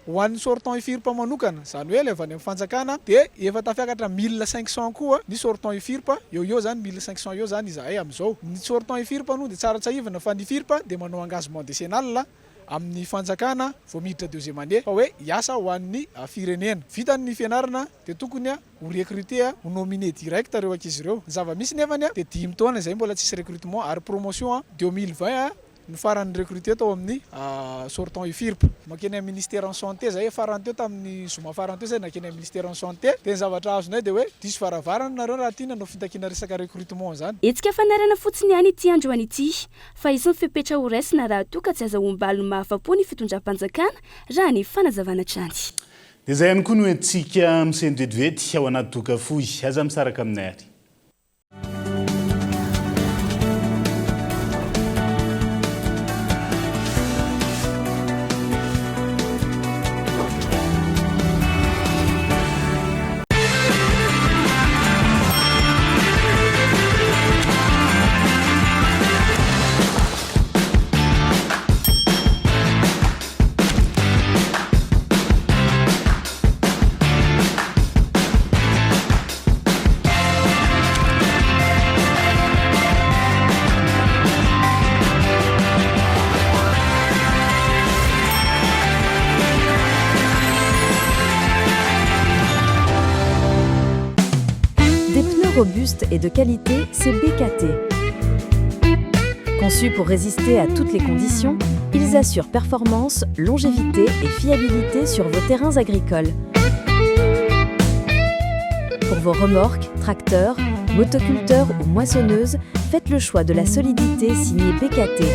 ho an'ny sortant IFIRP manokana, izany hoe ilay avy any amin'ny fanjakana, dia efa tafiakatra 1500 koa ny sortant IFIRP, eo ho eo izany 1500 eo izany izahay amin'izao. Ny sortant IFIRP aloha dia tsara tsiahivina fa ny IFIRP dia manao engagement décennal amin'ny fanjakana vao miditra deuxième année fa hoe hiasa ho an'ny firenena. Vita ny fianarana dia tokony ho recruter, ho nominé direct ireo ankizy ireo. Ny zava-misy nefany dia dimy taona izay mbola tsisy recrutement ary promotion 2020 ny farany recruté tao amin'ny sortant UFIRP. Mankeny amin'ny ministeran'ny santé zay, farany teo tamin'ny zoma farany teo zay nankeny amin'ny ministeran'ny santé dia ny zavatra azonay dia hoe diso varavarana nareo raha tiana hanao fitakiana resaka recrutement zany. Hetsika fanairana fotsiny ihany ity androany ity, fa hisy ny fepetra ho raisina raha toa ka tsy azahoam-baliny mahafa-po ny fitondram-panjakana, raha ny fanazavana hatrany. Dia izay ihany koa no entintsika misento vetivety ao anaty doka fohy. Aza misaraka aminay ary. Des pneus robustes et de qualité, c'est BKT. Conçus pour résister à toutes les conditions, ils assurent performance, longévité et fiabilité sur vos terrains agricoles. Pour vos remorques, tracteurs, motoculteurs ou moissonneuses, faites le choix de la solidité signée BKT.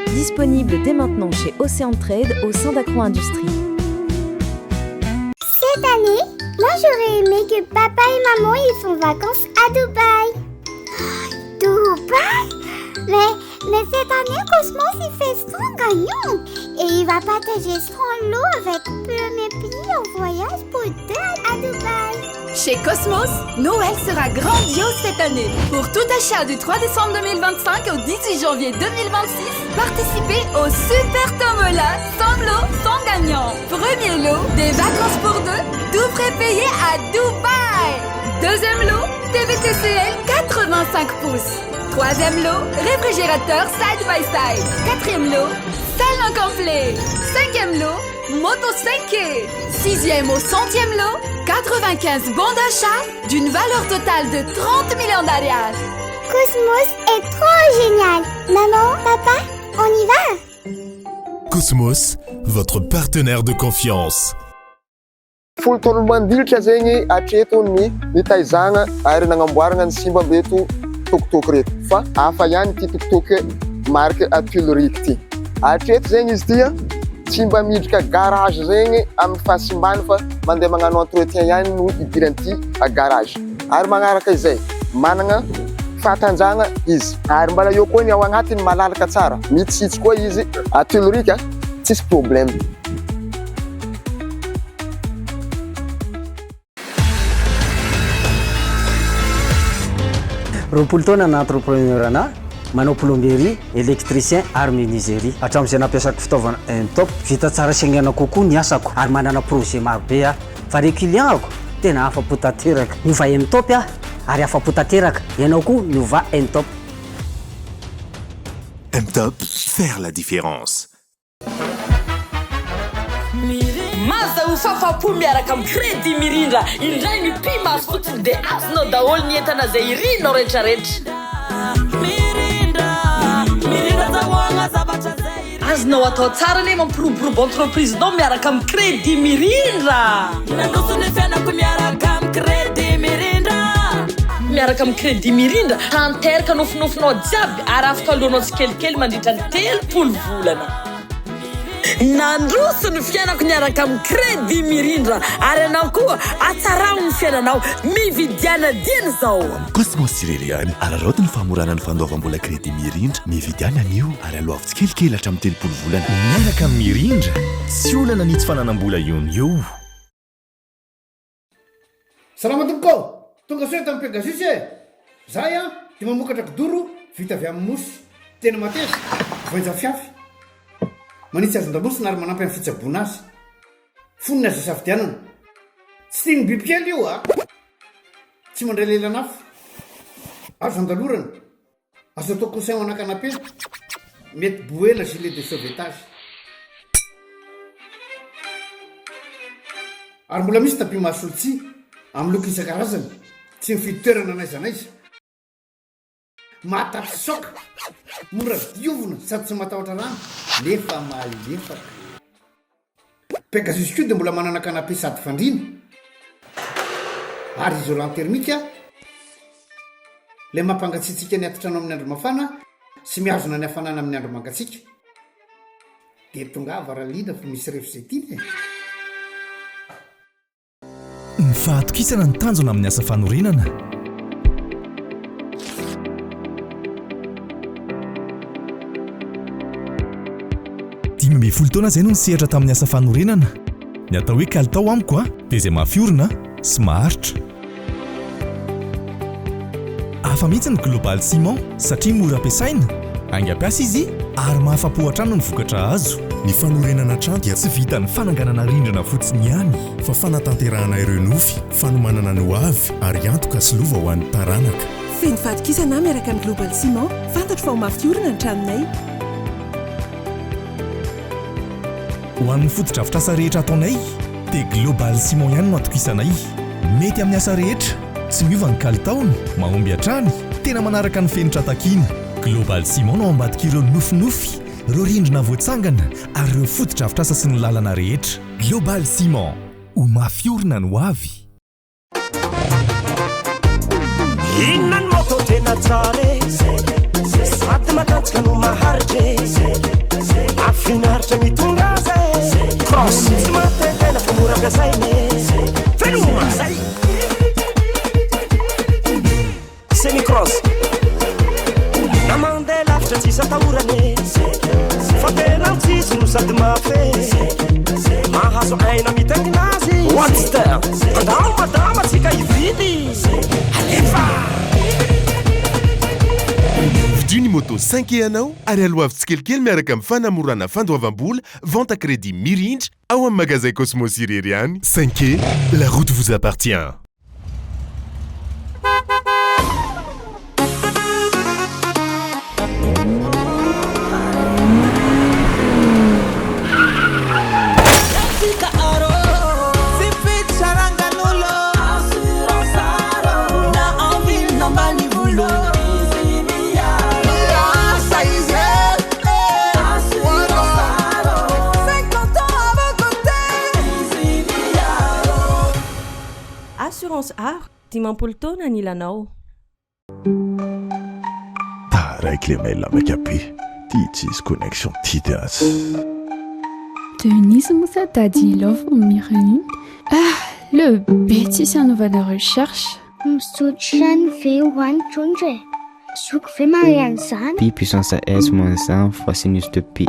Disponible dès maintenant chez Océan Trade au sein d'Acro Industrie. Cette année, moi j'aurais aimé que papa et maman ils font vacances à Dubaï. Dubaï Mais, mais cette année, Cosmos il fait 100 gagnants et il va partager son lot avec premier pays en voyage pour deux à Dubaï. Chez Cosmos, Noël sera grandiose cette année. Pour tout achat du 3 décembre 2025 au 18 janvier 2026, participez au Super Tombola 100 lots, 100 gagnants. Premier lot, des vacances pour deux, tout frais payé à Dubaï. Deuxième lot, TV TCL 85 pouces. Troisième lot, réfrigérateur side by side. Quatrième lot, salon complet. Cinquième lot, moto 5 Sixième au centième lot, 95 bons d'achat d'une valeur totale de 30 millions d'ariary. Cosmos est trop génial. Maman, papa, on y va Cosmos, votre partenaire de confiance. 10 taona mandilitra zegny atreto ny nitaizagna ary nagnamboarana ny simba amreto tokotoko reto fa hafa ihany ty tokotoko marque Atulric ty. Atreto zegny izy ty tsy mba midrika garage zegny amin'ny fahasimbany fa mandeha magnano entretien ihany no idiran'ity garage. Ary magnaraka izay managna fahatanjahana izy ary mbala eo koa ny ao agnatiny malalaka tsara mitsitsy koa izy Atulric tsisy problème. 20 taona na entrepreneur ana manao plomberie, électricien ary menuiserie. Hatramin'izay nampiasako fitaovana top, vita tsara sy haingana kokoa ny asako ary manana projet marobe aho. Fa re client-ako tena afa-po tanteraka. Miova M-Top aho ary afa-po tanteraka. Ianao koa miova M-Top. M-Top, faire la différence. Mahazahoa fahafahampo miaraka amin'ny Crédit Mirindra. Indray mipi-maso fotsiny dia azonao daholo ny entana izay irinao rehetrarehetra. Azonao atao tsara anie mampiroborobo entreprise-nao miaraka amin'ny Crédit Mirindra. Nandroso ny fiainako miaraka amin'ny Crédit Mirindra. Miaraka amin'ny Crédit Mirindra, tanteraka nofinofinao jiaby ary afaka aloanao tsikelikely mandritra ny 30 volana. Nandroso ny fiainako niaraka amin'ny Crédit Mirindra ary ianao koa atsarao ny fiainanao, mividiana dieny izao. Cosmos irery ihany. Araraoty ny famorana ny fandoavam-bola Crédit Mirindra. Mividiana anio ary aloavy tsikelikely hatramin'ny 30 volana. Miaraka amin'ny Mirindra, tsy olana ny tsy fananam-bola eo no eo. Salama tompoko ô! Tonga soa eto amin'ny Pegasus e! Zahay an dia mamokatra kidoro vita avy amin'ny mousse. Tena mateza, voainja fiafy. Manitsy hazon-damosina ary manampy amin'ny fitsaboana azy. Fonony azo isafidianana. Tsy tian'ny bibikely io a! Tsy mandray lelan'afo. Azo andalorana. Azo atao coussin ho ana canapé, mety bouée na gilet de sauvetage. Ary mbola misy tapis mahasolo tsihy, amin'ny loko isan-karazany, tsy mifidy toerana n'aiza n'aiza. Mahatapy saoka, mora diovina sady tsy matahotra rano nefa malefaka. Pegasus koa dia mbola manana canapé sady fandriana ary isolant thermique ilay mampangatsiatsiaka ny atitrano amin'ny andro mafana sy mihazona ny hafanana amin'ny andro mangatsiaka. Dia tongava raha liana fa misy ref izay tiana e! Ny fahatokisana ny tanjona amin'ny asa fanorenana. 15 taona izay no nisehatra tamin'ny asa fanorenana. Ny atao hoe kalitao amiko a, dia izay mafy orina sy maharitra. Hafa mihitsy ny Global Ciment satria mora ampiasaina, haingam-piasa izy ary mahafa-po hatrany ny vokatra azo. Ny fanorenana trano dia tsy vitan'ny fananganana rindrina fotsiny ihany, fa fanatanterahana ireo nofy, fanomanana ny ho avy ary antoka sy lova ho an'ny taranaka. Feno fahatokisana aho miaraka amin'ny Global Ciment, fantatro fa ho mafy orina ny tranonay. Ho an'ny fotodrafitrasa rehetra ataonay dia Global Ciment ihany no atokisanay. Mety amin'ny asa rehetra, tsy miova ny kalitaony, mahomby hatrany, tena manaraka ny fenitra takiana. Global Ciment no ao ambadik'ireo nofinofy, ireo rindrina voatsangana ary ireo fotodrafitrasa sy ny lalana rehetra. Global Ciment, ho mafy orina ny ho avy. Inona ny moto tena tsara e? Sady matanjaka no maharitra e. Mahafinaritra mitondra azy e. Cross tsy matetena fa mora ampiasaina e. Veloma zay. Semi cross na mandeha lavitra tsisy atahorana e. Fa tena tsisy no sady mafy e. Mahazo aina mitaingina azy. Whatster andao madama tsika hividy. Alefa! Vidio ny moto 5e anao ary aloavy tsikelikely miaraka amin'ny fanamorana fandoavam-bola, vente à crédit mirindra ao amin'ny magazay Cosmos irery ihany. 5e, la route vous appartient. Assurance Aro, 50 taona anilanao. Taraiky le mail maika be, ty tsisy connexion ty de aza. Denise moa sa Daddy Love Miriny? Ah, le be tsisy anaovana recherche. Misotro rano ve ho an'ny trondro e? Zoky ve mahay an'izany? Pi puissance s moins 1 fois sinus de pi.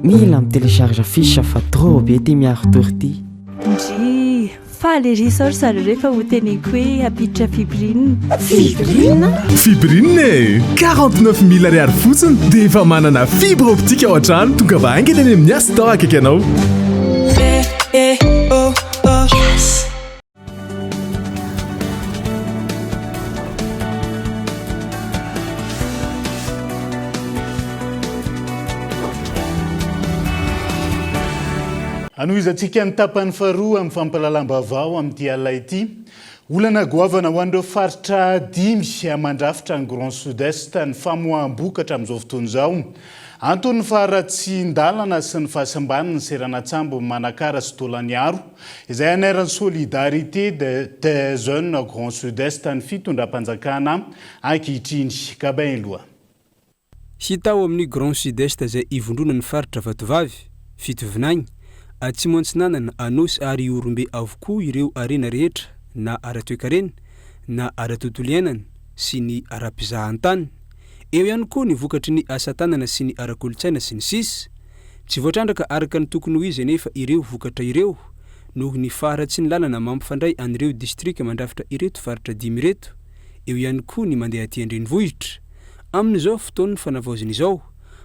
Mila mi-télécharge fiche fa trop be ty miaro tour ty. Ndrii! Faly ery izao ry zareo rehefa ho teneniko hoe hampiditra fibrine. Fibrine? Fibrine e! 49 mille ariary fotsiny dia efa manana fibre optique ao an-trano. Tongava haingana eny amin'ny Astor akaiky anao. Yes! Hanohizantsika ny tapany faharoa amin'ny fampahalalam-baovao amin'ity alina ity. Olana goavana ho an'ireo faritra dimy mandrafitra ny Grand Sud-Est ny famoaham-bokatra amin'izao fotoana izao. Antony ny faharatsian-dalana sy ny fahasimban'ny seranan-tsambo Manakara sy Tolagnaro, izay anairan'ny Solidarité des Jeunes Grand Sud-Est ny fitondram-panjakana ankehitriny. Gabin Eloa. Hita ao amin'ny Grand Sud-Est izay ivondronan'ny faritra Vatovavy, Fitovinagny, Atsimo Antsinanana, Anôsy ary Ihorombe avokoa ireo harena rehetra na ara-toekarena, na ara-tontolo iainana sy ny ara-pizahantany. Eo ihany koa ny vokatry ny asa tanana sy ny ara-kolontsaina sy ny sisa Tsy voatrandraka araka ny tokony ho izy anefa ireo vokatra ireo noho ny faharatsian'ny lalana mampifandray an'ireo distrika mandrafitra ireto faritra dimy ireto. Eo ihany koa ny mandeha aty an-drenivohitra. Amin'izao fotoan'ny fanavaozana izao,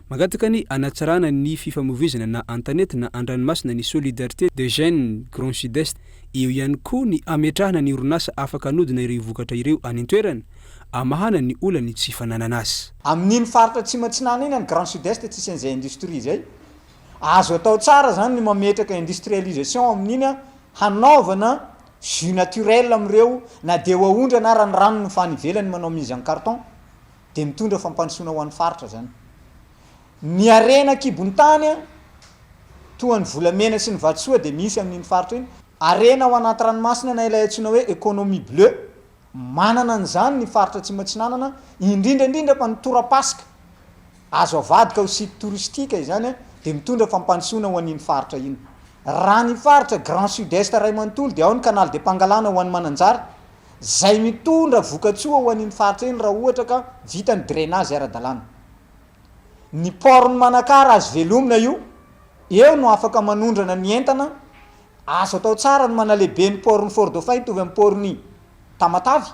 mangataka ny hanatsarana ny fifamoivoizana na an-tanety na an-dranomasina ny Solidarité des Jeunes Grand Sud-Est. Eo ihany koa ny hametrahana ny orinasa afaka hanodina ireo vokatra ireo any an-toerana, hamahana ny olan'ny tsy fananan'asa. Amin'iny faritra Atsimo Atsinanana iny, any Grand Sud-Est, tsisy an'izay industrie izay. Azo atao tsara izany ny mametraka industrialisation amin'iny hanaovana jus naturel amin'ireo na dia ho aondrana ara ny ranony fa any ivelany manao mise en carton dia mitondra fampandrosoana ho an'ny faritra zany. Ny harena an-kibon'ny tany toa ny volamena sy ny vatosoa dia misy amin'iny faritra iny. Harena ao anaty ranomasina na ilay antsoina hoe économie bleue, manana an'izany ny faritra Atsimo Atsinanana, indrindra indrindra fa ny torapasika. Azo avadika ho site touristique izany dia mitondra fampandrosoana ho an'iny faritra iny. Raha ny faritra Grand Sud Est iray manontolo dia ao ny Canal de Pangalana ho an'i Mananjary, izay mitondra vokatsoa ho an'iny faritra iny raha ohatra ka vita ny drainage ara-dalàna. Ny port-n'i Manakara azo velomina io, eo no afaka manondrana ny entana, azo atao tsara ny manalehibe ny port-n'i Fort Dauphin hitovy amin'ny port-n'i Tamatave.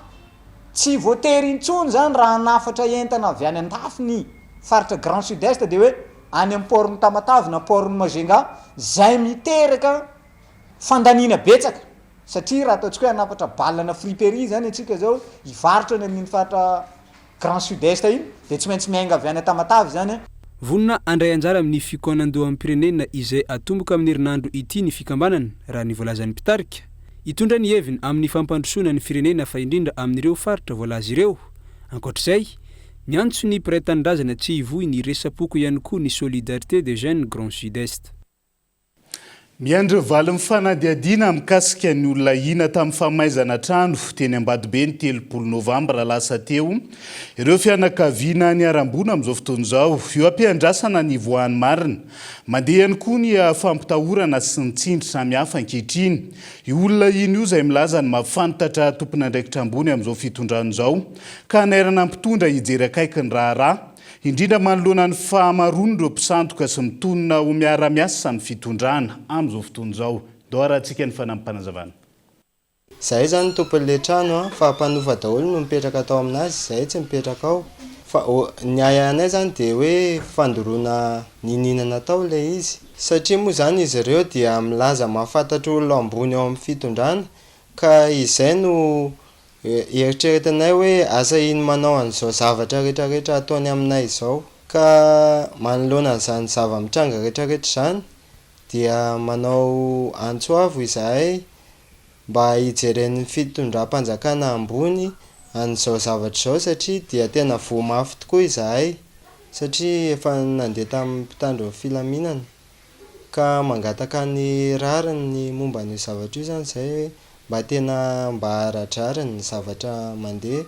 Tsy voatery intsony izany raha hanafatra entana avy any andafy ny faritra Grand Sud Est dia hoe any amin'ny port-n'i Tamatave na port-n'i Majunga izay miteraka fandaniana betsaka satria raha ataontsika hoe hanafatra balle-na friperie izany antsika izao hivarotra any amin'iny faritra Grand Sud Est iny dia tsy maintsy miainga avy any Tamatave izany. Vonona handray anjara amin'ny fikaonandoham-pirenena izay hatomboka amin'ny herinandro ity ny fikambanana, raha ny voalazan'ny mpitarika. Hitondra ny heviny amin'ny fampandrosoana ny firenena fa indrindra amin'ireo faritra voalaza ireo. Ankoatra izay, miantso ny mpiray tanindrazana tsy hivoy ny resa-poko ihany koa ny Solidarité des Jeunes Grand Sud-Est. Miandry valin'ny fanadihadiana mikasika ny olona ahiana tamin'ny famaizana trano teny Ambatobe ny 30 novambra lasa teo ireo fianakaviana niharam-boina amin'izao fotoana izao. Eo am-piandrasana ny hivoahan'ny marina. Mandeha ihany koa ny fampitahorana sy ny tsindry samihafa ankehitriny. Io olona iny io izay milaza ny mahafantatra tompon'andraikitra ambony amin'izao fitondrana izao ka hanairana ny mpitondra hijery akaiky ny raharaha, indrindra manoloana ny fahamaroan'ireo mpisandoka sy mitonona ho miara-miasa amin'ny fitondrana amin'izao fotoana izao. Ndao harahantsika ny fanampim-panazavana. Zahay zany tompon'le trano an, fa mpanofa daholo no mipetraka tao aminazy, zahay tsy mipetraka ao. Fa ny ahiahinay zany de hoe fandoroana niniana natao ilay izy. Satria moa zany izy ireo dia milaza mahafantatra olona ambony ao amin'ny fitondrana, ka izay no eritreretinay hoe asa iny manao an'izao zavatra retraretra ataony aminay izao. Ka manoloana an'izany zava-mitranga retraretra izany dia manao antso avo izahay mba hijeren'ny fitondram-panjakana ambony an'izao zavatra izao satria dia tena voa mafy tokoa izahay satria efa nandeha tamin'ny mpitandro ny filaminana ka mangataka ny rariny ny momba an'io zavatra io izany izahay hoe mba tena mba ara-drariny ny zavatra mandeha.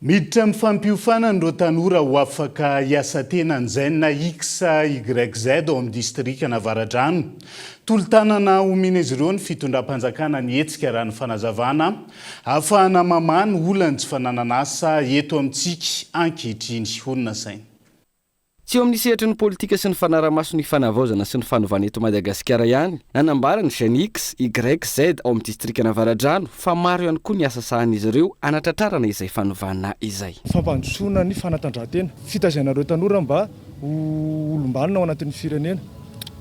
Miditra amin'ny fampiofanana ireo tanora ho afaka hiasa tena ny Gen XYZ ao amin'ny distrikan'Avaradrano. Tolo-tanana omen'izy ireo ny fitondram-panjakana ny hetsika raha ny fanazavana, ahafahana mamaha ny olan'ny tsy fananan'asa eto amintsika ankehitriny, hoy ny nasaina. Tsy eo amin'ny sehatry ny politika sy ny fanarahamaso ny fanavaozana sy ny fanovana eto Madagasikara ihany, nanambara ny Gen X, Y, Z ao amin'ny distrikan'Avaradrano fa maro ihany koa ny asa sahanin'izy ireo hanatratrarana izay fanovana izay. Fampandrosoana ny fanatanjahantena, fitaizana ireo tanora mba ho olom-banona ao anatin'ny firenena.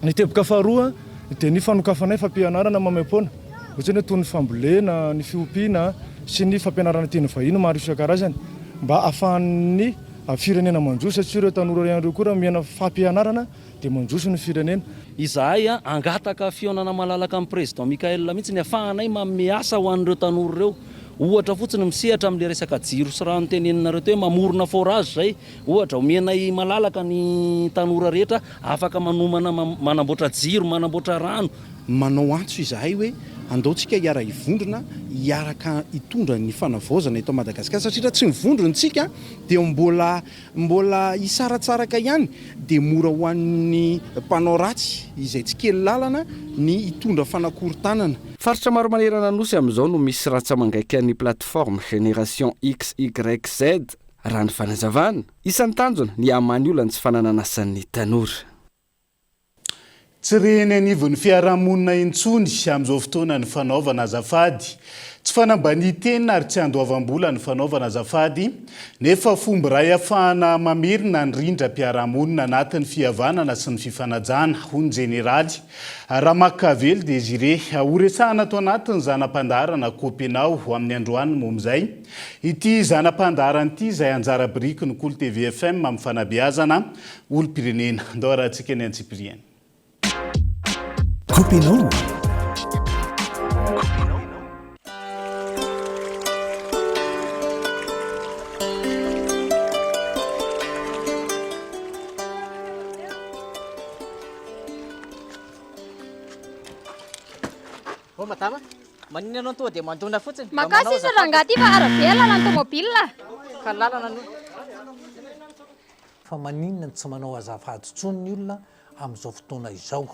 Ny teboka faharoa dia ny fanokafanay fampianarana maimaimpoana, ohatrany hoe toy ny fambolena, ny fiompiana sy ny fampianarana teny vahiny maro isan-karazany mba ahafahan'ny. firenena mandroso satria ireo tanora ireo koa raha omena fampianarana dia mandroso ny firenena. Izahay hangataka fihaonana malalaka amin'ny Président Mickaël mihitsy ny afahanay manome asa ho an'ireo tanora ireo. Ohatra fotsiny misehatra amin'ilay resaka jiro sy rano teneninareo teo hoe mamorona forage izay. Ohatra, omenay malalaka ny tanora rehetra afaka manomana manamboatra jiro, manamboatra rano. Manao antso izahay hoe andao tsika hiara-hivondrona hiaraka hitondra ny fanavaozana eto Madagasikara satria raha tsy mivondrona tsika dia mbola mbola hisaratsaraka ihany dia mora ho an'ny mpanao ratsy izay tsy kely lalana ny hitondra fanakorontanana. Faritra maro manerana ny Nosy amin'izao no misy rantsa-mangaikan'ny plateforme Génération XYZ, raha ny fanazavana. Isan'ny tanjona ny hamaha ny olan'ny tsy fananan'asan'ny tanora. Tsy re eny anivon'ny fiarahamonina intsony amin'izao fotoana ny fanaovana azafady. Tsy fanambanian-tena ary tsy andoavam-bola ny fanaovana azafady, nefa fomba iray ahafahana mamerina ny rindram-piarahamonina anatin'ny fihavanana sy ny fifanajana, hoy ny jeneraly Ramakavelo Désiré. Horesahana ato anatin'ny zana-pandaharana Kopenao amin'ny androany momba izay ity zana-pandaharana ity izay anjara birikin'ny Kolo TV FM amin'ny fanabeazana Olom-pirenena. Ndao arahantsika ny antsipiriany. Kopenao. Oh madama, maninona ianao no tonga dia mandona fotsiny? Mba Makà manao sisa azafady. rangahy ty fa arabe lalana tomobile. Ka lalana no. Fa maninona no tsy manao azafady intsony ny olona amin'izao fotoana izao?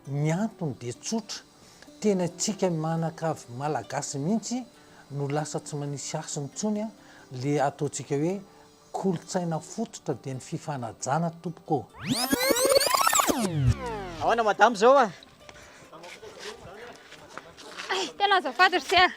Ny antony dia tsotra, tena isika mianakavy malagasy mihitsy no lasa tsy manisy hasiny intsony le ataontsika hoe kolontsaina fototra dia ny fifanajana tompoko ô! Ahoana madama izao a? Ay, tena azafady ry se a!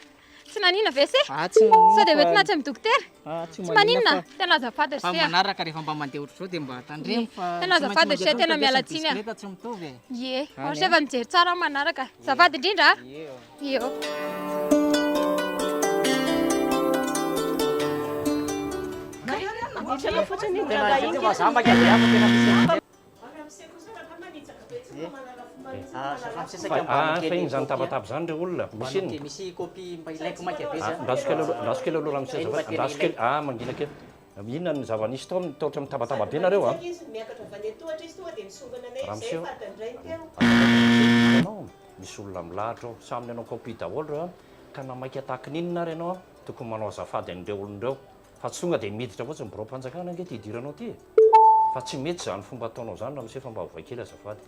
Tsy maninona ve se? Ah, tsy maninona Sao dia fa- hoentina atsy amin'ny dokotera? Ah, tsy Tsy maninona maninona? fa- Tena azafady ry Fa se a. manaraka rehefa mba mandeha ohatr'izao dia mba tandremo fa Tena tsy maintsy azafady ry se, mandeha tena tongotra miala ve sy ny tsiny a. bisikileta tsy mitovy e. Ie, Any ohatra a. efa mijery tsara aho manaraka. Azafady indrindra a. Ie. Ie. Ah, fa iny zany tabataba zany re olona, misy inona? Misy copie mba ilaiko maika be zany. Andraso kely aloha, andraso kely aloha ramose azafady, andraso kely, ah mangina kely. Inona ny zava-nisy tao, tao ohatran'ny mitabataba be nareo a? Ramose ô, hitanao, misy olona milahatra ao, samy nanao copie daholo reo an, ka na maika tahaka ny inona ary ianao an, tokony manao azafady an'ireo olona ireo. Fa tsy tonga dia miditra fotsiny biraom-panjakana ange ity idiranao ity e! Fa tsy mety izany fomba ataonao izany ramose fa mba ovay kely azafady.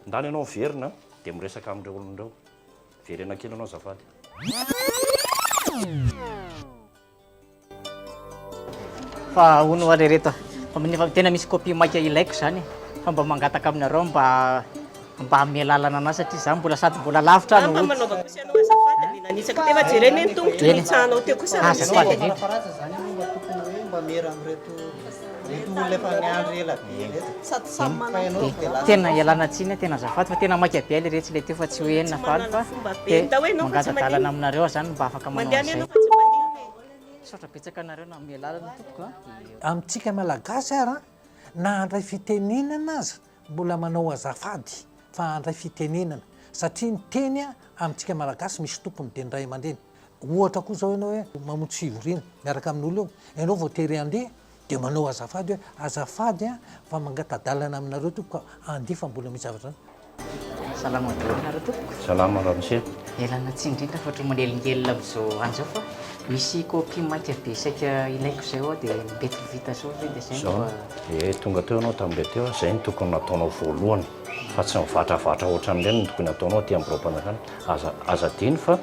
Ndana ianao miverina dia miresaka amin'ireo olona ireo. Verena kely ianao azafady. Fa hono hoa ry reto a, fa nefa tena misy copie maika ilaiko izany e, fa mba mangataka aminareo mba mba hanome lalana anahy satria za mbola sady mbola lavitra aho no Mba hody. manaova kosa ianao azafady le nanitsaka teo fa jereo anie ny tongotro Eny. nitsahanao teo kosa raha misy Azafady e. indrindra. Farafara zany aloha mba tokony hoe mba miera amin'ireto reto olona efa niandry ela be ireto. Sady samy Fa manana ianao Dia dia lasa tena ialana tsiny tena azafady fa tena maika be ilay retsy ilay teo fa tsy hoe enina Tsy faly manana fa fomba be. dia Ndao ianao fa tsy mangata-dalana maninona. aminareo aho zany mba afaka manao Mandehana an'izay. ianao fa tsy maninona e. Misaotra betsaka anareo nanome lalana tompoko a. Amintsika Malagasy ary na handray fitenenana aza Mbola manao azafady fa handray fitenenana satria ny teny amintsika Malagasy misy tompony dia ny ray aman-dreny. Ohatra koa izao ianao hoe mamonjy fivoriana miaraka amin'olona eo, ianao voatery handeha dia manao azafady hoe azafady an fa mangata-dalana aminareo tompoko handeha fa mbola misy zavatra. Salama daholo nareo tompoko. Salama ramose. Ialana tsiny indrindra fa ohatran'ny manelingelina amin'izao andro izao fa misy copie maika be saika ilaiko izay hoa dia mety ho vita soa ve dia izay no Zao, mba. eh tonga teo ianao tamin'ilay teo, izay no tokony nataonao voalohany fa tsy mivatravatra ohatran'ireny no tokony hataonao aty amin'ny biraom-panjakana. Aza aza adino fa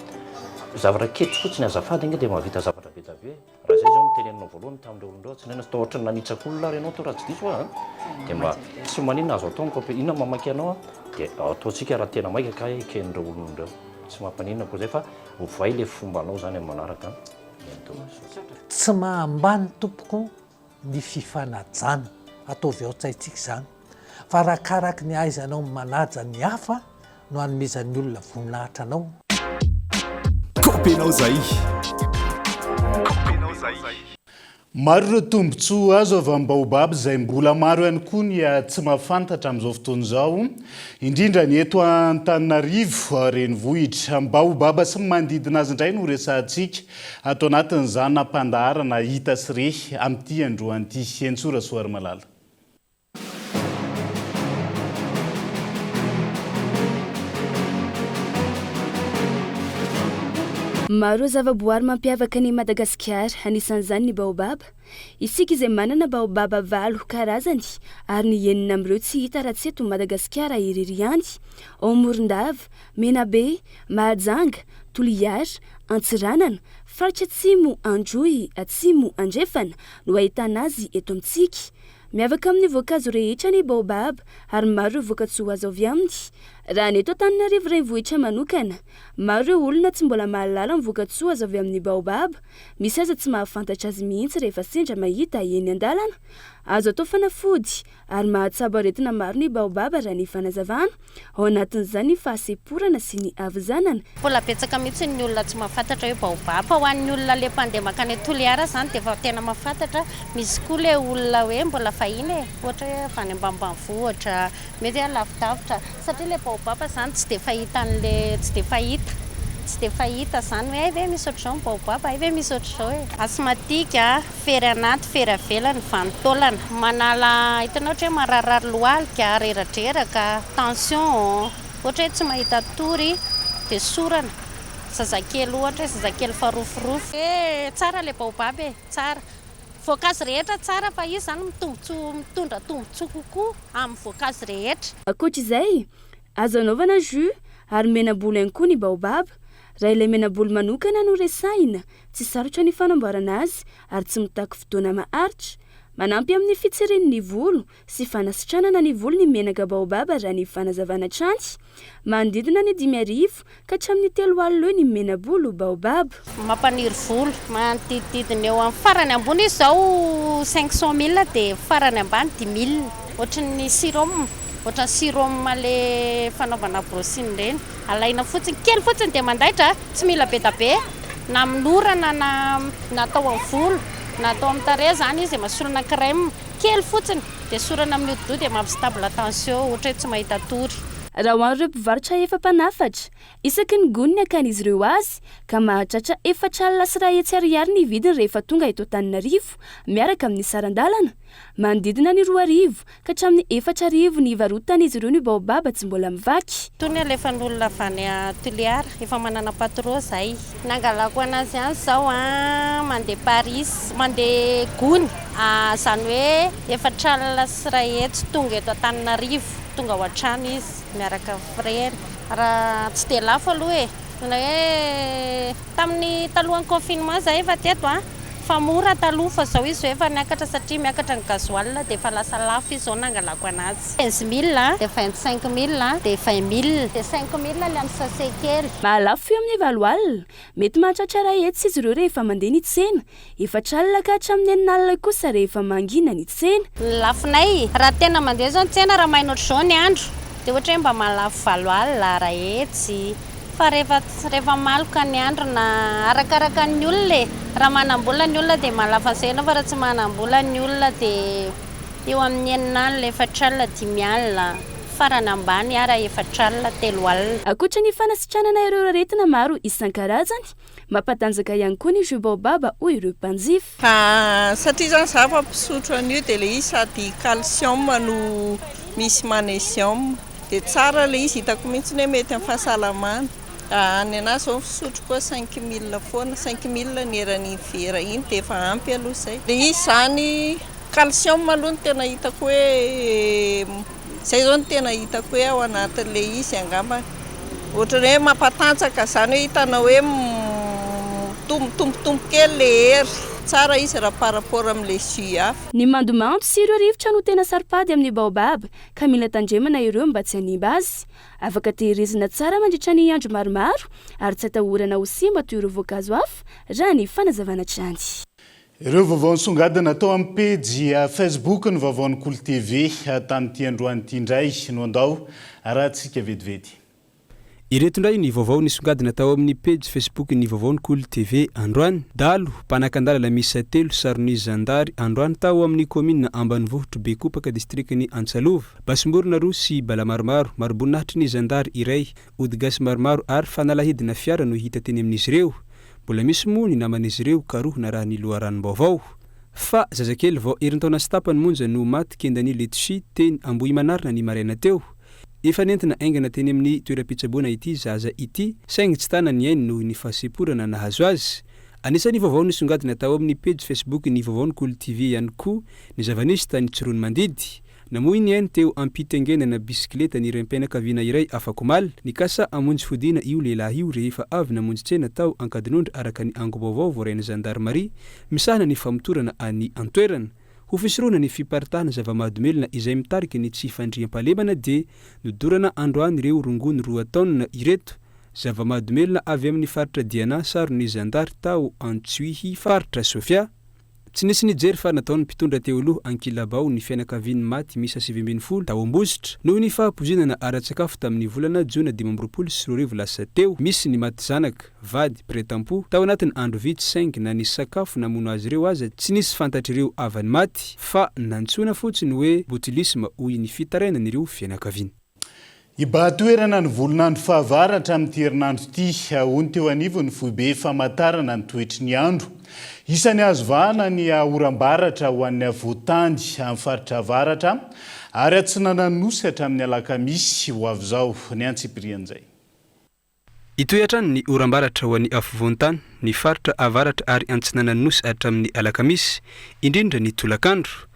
zavatra kely fotsiny azafady ange dia mahavita zavatra be dia be e. Raha izay izao no teneninao voalohany tamin'ireo olona ireo, tsy naina toa ohatran'ny nanitsak'olona ary ianao toa raha tsy diso aho an! Dia mba tsy maninona azo atao ny copie, inona no mamaky anao an? Dia ataontsika raha tena maika ka eken'ireo olona ireo. Tsy mampaninona akory izay fa ovay ilay fombanao izany amin'ny manaraka an! Tsy mahambany tompoko ny fifanajana, ataovy ao an-tsaintsika izany, fa arakaraky ny ahaizanao manaja ny hafa no anomezan'ny olona voninahitra anao. Kaopenao zay. Maro ireo tombontsoa azo avy amin'ny baobab izay mbola maro ihany koa ny tsy mahafantatra amin'izao fotoana izao, indrindra ny eto Antananarivo renivohitra. Baobab sy ny manodidina azy indray no resahantsika ato anatin'izany nampandaharana hita sy re amin'ity androany ity. Henintsoa Rasoarimalala. Maro ireo zavaboary mampiavaka an'i Madagasikara, anisan'izany ny baobab. Isika izay manana baobab valo karazany ary ny enina amin'ireo tsy hita raha tsy eto Madagasikara irery ihany, ao Morondava, Menabe, Mahajanga, Toliara, Antsiranana, faritra Atsimo Androy, Atsimo Andrefana no ahitana azy eto amintsika. Miavaka amin'ny voankazo rehetra ny baobab ary maro ireo vokatsoa azo avy aminy. Raha ny eto Antananarivo renivohitra manokana, maro ireo olona tsy mbola mahalala ny vokatsoa azo avy amin'ny baobab, misy aza tsy mahafantatra azy mihitsy rehefa sendra mahita eny an-dalana. Azo atao fanafody ary mahatsabo aretina maro ny baobab raha ny fanazavana. Ao anatin'izany ny fahasemporana sy ny havizanana. Mbola betsaka mihitsy ny olona tsy mahafantatra hoe baobab. Fa ho an'ny olona le mpandeha mankany Toliara zany dia efa tena mahafantatra. Misy koa le olona hoe mbola vahiny e, ohatra hoe avy any ambanimbanivohitra, mety hoe lavidavitra. Satria le baobab zany tsy dia fahitan'le, tsy dia fahita, tsy dia fahita zany hoe hay ve misy ohatr'izao ny baobab, hay ve misy ohatr'izao e. Asthmatique, Fery anaty, fery avelany, vanin-taolana. Manala, hitanao ohatra hoe mararirary lohalika, reradreraka, tension, ohatra hoe tsy mahita tory dia sorana, zazakely ohatra hoe zazakely efa roforofo. Eh tsara le baobab e, tsara. Voankazo rehetra tsara fa izy zany mitombotsoa mitondra tombotsoa kokoa amin'ny voankazo rehetra. Ankoatra izay, azo anaovana jus ary mena-bolo ihany koa ny baobab. Raha ilay mena-bolo manokana no resahina, Tsy sarotra ny fanamboarana azy ary tsy mitaky fotoana maharitra. Manampy amin'ny fitsirian'ny volo sy fanasitranana ny volo ny menaka baobab raha ny fanazavana hatrany. Manodidina ny 5000 ka hatramin'ny 3000 eo ny mena-bolo baobab. Mampaniry volo. Manodidididina eo amin'ny farany ambony izy izao 500 mille dia farany ambany dix mille. Ohatran'ny sérum, ohatran'ny sérum le fanaovana brushing ireny. Alaina fotsiny, kely fotsiny dia mandaitra. Tsy mila be da be, na amin'ny orana na na atao amin'ny volo na atao amin'ny tarehy izany izy dia masorana crème kely fotsiny dia sorana amin'ny hodi-doha dia mampi-stable tension ohatra hoe tsy mahita tory. Raha ho an'ireo mpivarotra efa mpanafatra, isaky ny gony ny hakan'izy ireo azy ka mahatratra 1400 ariary ny vidiny rehefa tonga eto Antananarivo miaraka amin'ny saran-dalana. Manodidina ny 2000 ka hatramin'ny 4000 ny hivarotan'izy ireo ny baobab tsy mbola mivaky. Tony alefan'olona avy any Toliara, efa manana patro zahay. Nangalako anazy any zao an, mandeha Paris, mandeha gony, zany hoe 1400 tonga eto Antananarivo, tonga ao an-trano izy miaraka amin'ny frais-ny. Raha tsy dia lafo aloha e, na hoe tamin'ny talohan'ny confinement zahay efa teto an. Fa mora taloha fa zao izy zao efa niakatra satria miakatra ny gasoil dia efa lasa lafo izy zao nangalako anazy. 15 mille dia 25 mille dia 20 mille dia 5 mille ilay amin'ny sachet kely. Mahalafo eo amin'ny valo alina. Mety mahatratra iray hetsy izy ireo rehefa mandeha ny tsena. Efatra alina ka hatramin'ny enina alina kosa rehefa mangina ny tsena. Ny lafonay, raha tena mandeha zao ny tsena raha maina ohatr'izao ny andro dia ohatra hoe mba mahalafo valo alina, iray hetsy. Fa rehefa rehefa maloka ny andro na arakaraka ny olona e! Raha manam-bola ny olona dia mahalafo an'izay ianao fa raha tsy manam-bola ny olona dia eo amin'ny enina alina, efatra alina, dimy alina, farany ambany ara efatra alina, telo alina. Ankoatra ny fanasitranana ireo aretina maro isan-karazany, mampatanjaka ihany koa ny jus baobab hoy ireo mpanjifa. Fa satria zany za efa mpisotro an'io dia ilay izy sady calcium no misy magnésium dia tsara ilay izy hitako mihitsy hoe mety amin'ny fahasalamana. Ny anahy zao ny fisotro koa 5000 foana, 5000 ny eran'iny vera iny dia efa ampy aloha izay. Ilay izy zany calcium aloha no tena hitako hoe Zay zao no tena hitako hoe ao anatin'ilay izy angambany. Ohatran'ny hoe mampatanjaka izany hoe hitanao hoe mitombotombo kely ilay hery. Tsara izy raha par rapport amin'ilay jus hafa. Ny mandomando sy ireo rivotra no tena saro-pady amin'ny baobab ka mila tandremana ireo mba tsy hanimba azy. Afaka tehirizina tsara mandritra ny andro maromaro ary tsy atahorana ho simba toy ireo voankazo hafa raha ny fanazavana hatrany. Ireo vaovao nisongadina tao amin'ny pejy Facebook ny vaovaon'ny Kolo TV tamin'ity androany ity indray no andao arahantsika vetivety. Ireto indray ny vaovao nisongadina tao amin'ny pejy Facebook ny Vaovaon'ny Kolo TV androany. Dahalo mpanakan-dalana miisa telo saron'ny zandary androany tao amin'ny kaominina ambanivohitr'i Bekopaka distrikan'i Antsalova. Basim-borona roa sy bala maromaro, mariboninahitry ny zandary iray, ody gasy maromaro ary fanalahidina fiara no hita teny amin'izy ireo. Mbola misy moa ny naman'izy ireo karohina raha ny loharanom-baovao. Fa zazakely vao herintaona sy tapany monja no maty kendan'ny letchi teny Ambohimanarina ny maraina teo. Efa nentina haingana teny amin'ny toeram-pitsaboana ity zaza ity, saingy tsy tana ny ainy noho ny fahasemporana nahazo azy. Anisan'ny vaovao nisongadina tao amin'ny pejy Facebook ny Vaovaon'ny Kolo TV ihany koa ny zava-nisy tany Tsiroanomandidy. Namoy ny ainy teo am-pitaingenana bisikileta ny raim-pianakaviana iray afakomaly. Nikasa hamonjy fodiana io lehilahy io rehefa avy namonjy tsena tao Ankadinondry araka ny angom-baovao voarain'ny zandarimaria misahana ny famotorana any an-toerana. Ho fisorohana ny fiparitahana zava-mahadomelina izay mitarika ny tsy fandriampahalemana dia nodorana androany ireo rongony roa taonina ireto zava-mahadomelina avy amin'ny faritra Diana saron'ny zandary tao Antsohihy faritra Sofia. Tsy nisy nijery fa nataon'ny mpitondra teo aloha ankilabao ny fianakavian'ny maty miisa 19 tao Ambositra noho ny fahapoizinana ara-tsakafo tamin'ny volana jona 2025 lasa teo. Misy ny maty zanaka. vady, mpiray tampo, tao anatin'ny andro vitsy saingy na ny sakafo namono azy ireo aza tsy nisy fantatr'ireo havany maty fa nantsoina fotsiny hoe botulisme hoy ny fitarainan'ireo fianakaviana. Hibahan-toerana ny volon'andro fahavaratra amin'ity herinandro ity, hoy ny teo anivon'ny foibe famantarana ny toetry ny andro. Isan'ny azo vahana ny oram-baratra ho an'ny afovoan-tany amin'ny faritra avaratra ary atsinanan'ny Nosy hatramin'ny alakamisy ho avy izao. Ny antsipirian'izay. Hitohy hatrany ny oram-baratra ho an'ny afovoan-tany, ny faritra avaratra ary antsinanan'ny Nosy hatramin'ny alakamisy, indrindra ny tolakandro.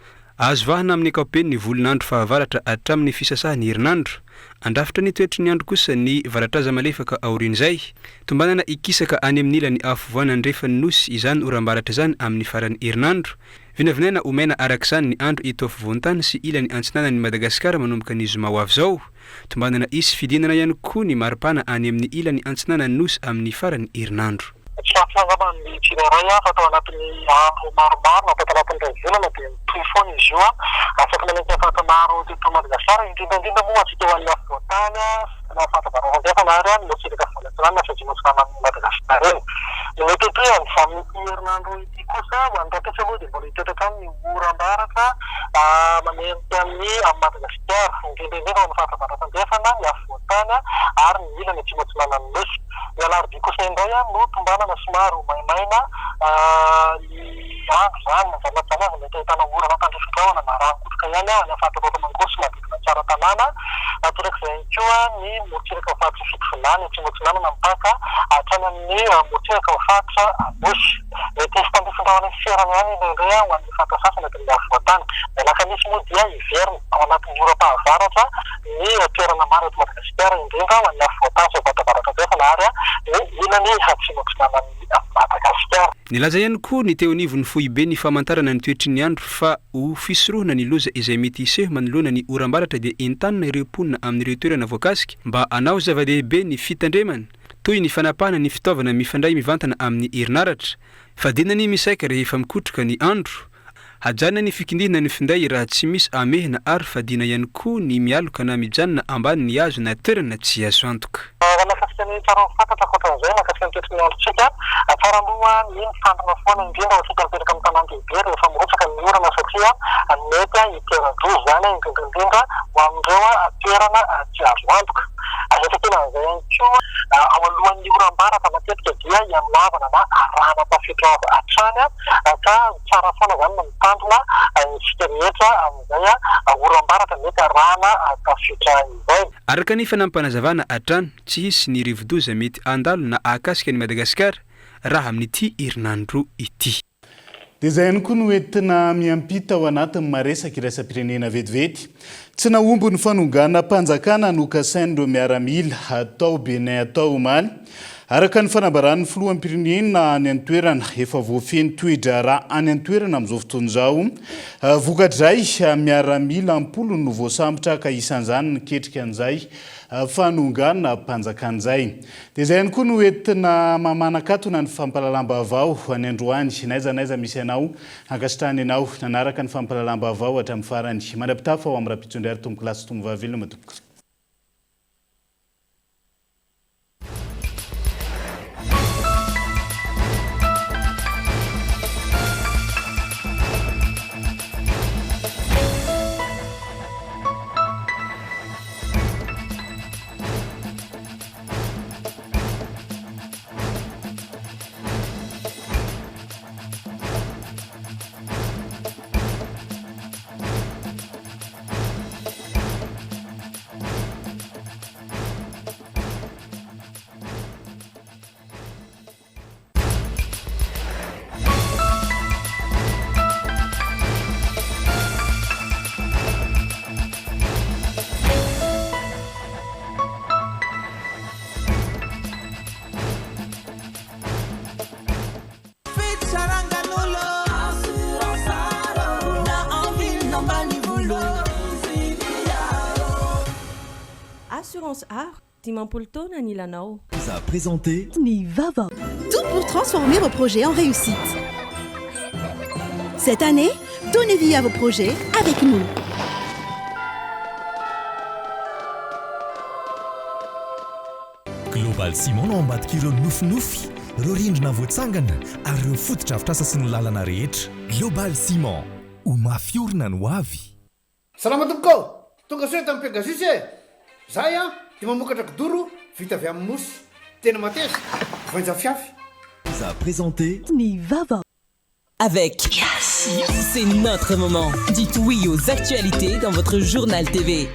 Azo vahana amin'ny ankapobeny ny volon'andro fahavaratra hatramin'ny fisasahan'ny herinandro. Handrafitra ny toetry ny andro kosa ny varatraza malefaka aorian'izay. Tombanana hikisaka any amin'ny ilany afovoany andrefan'ny Nosy izany oram-baratra izany amin'ny faran'ny herinandro. Vinavinaina ho maina araka izany ny andro eto afovoan-tany sy ilany antsinanan'i Madagasikara manomboka ny zoma ho avy izao. Tombanana hisy fidinana ihany koa ny maripana any amin'ny ilany antsinanan'ny Nosy amin'ny faran'ny herinandro. Tsy ampy angamba ny tsirairay fa tao anatin'ny andro maromaro na tato anatin'ny iray volana dia nitohy foana izy io. Asaky nanenika faritra maro teto Madagasikara, indrindra indrindra moa antsika ho an'ny afovoan-tany sy ny faritra avaratra andrefana ary ny morontsiraka afovoany atsinanana sy atsimo atsinanan'i Madagasikara iny. Ny mety ho tohiny amin'ity herinandro ity kosa ho an'ny rahampitso aloha dia mbola hitoetra hatrany ny oram-baratra manerika an'i Madagasikara, indrindra indrindra ao amin'ny faritra avaratra andrefana, ny afovoan-tany ary ny ilany atsimo atsinanan'ny Nosy. Ny alarobia kosa indray no tombanana somary ho maimaina ny andro izany, na izany na tsy izany aza mety ahitana orana tandrifin-drahona na rano-kotroka ihany any amin'ny faritra Alaotra Mangoro sy manodidina an'i Tsaratanàna. Torak'izay ihany koa ny morontsiraka faritry Fitovinany atsimo atsinanana mipaka hatrany amin'ny morontsiraka ao faritra Anosy. Mety hisy tandrifin-drahona hiserana ihany indraindray ho an'ny faritra sasany aty amin'ny afovoan-tany. Ny alakamisy moa dia hiverina ao anatin'ny oram-pahavaratra ny toerana maro eto Madagasikara, indrindra ho an'ny afovoan-tany sy avaratra andrefana ary ny ilany atsimo atsinanan'i Madagasikara. Nilaza ihany koa ny teo anivon'ny foiben'ny famantarana ny toetry ny andro fa ho fisorohana ny loza izay mety hiseho manoloana ny oram-baratra dia entanina ireo mponina amin'ireo toerana voakasika mba hanao zava-dehibe ny fitandremana toy ny fanapahana ny fitaovana mifandray mivantana amin'ny herinaratra, fadiana ny misaika rehefa mikotroka ny andro, hajanona ny fikindihina ny finday raha tsy misy amehina ary fadiana ihany koa ny mialoka na mijanona ambany ny hazo na toerana tsy azo antoka. Raha mahakasika ny tsara ho fantatra ankoatran'izay mahakasika ny toetry ny androntsika, tsara aloha ny mitandrina foana indrindra ho antsika mipetraka amin'ny tanàn-dehibe rehefa mirotsaka ny orana satria mety hitera-doza izany indrindra indrindra ho an'ireo toerana tsy azo antoka. Azo antenain'izay ihany koa ao alohan'ny oram-baratra matetika dia ianoavana na arahana tafiotra avy hatrany ka tsara foana izany ny mitandrina isika rehetra amin'izay oram-baratra mety arahana tafiotra izay. Araka ny fanampinazavana hatrany, tsy hisy ny rivodoza mety handalo na hahakasika an'i Madagasikara raha amin'ity herinandro ity. Dia izay ihany koa no entina miampita ao anatin'ny maresaka iraisam-pirenena vetivety. Tsy nahomby ny fanonganam-panjakana nokasain'ireo miaramila tao Bénin tao omaly. Araka ny fanambaran'ny filoham-pirenena any an-toerana, efa voafehy ny toe-draharaha any an-toerana amin'izao fotoana izao. Vokatr'izay, miaramila am-polony no voasambotra ka isan'izany niketrika an'izay fanonganam-panjakana izay. Dia izay ihany koa no entina manakatona ny fampahalalam-baovao any androany. N'aiza n'aiza misy anao, ankasitrahana ianao nanaraka ny fampahalalam-baovao hatramin'ny farany. Mandra-pitafa ho amin'ny rahampitso indray ary tompokolahy sy tomovavy veloma tompoko. Assurance Aro, 50 taona anilanao. Vous a présenté Ny vaovao. Tout pour transformer vos projets en réussite. Cette année, donnez vie à vos projets avec nous. Global Ciment no ao ambadik'ireo nofinofy, ireo rindrina voatsangana ary ireo fotodrafitrasa sy ny lalana rehetra. Global Ciment, ho mafy orina ny ho avy. Salama tompoko ô! Tonga soa eto amin'ny Pegasus e! Zahay an dia mamokatra kidoro vita avy amin'ny mousse. Tena mateza, voainjafiafy. Vous a présenté. Ny vaovao. Avec C'est notre moment. Dites oui aux actualités dans votre journal TV.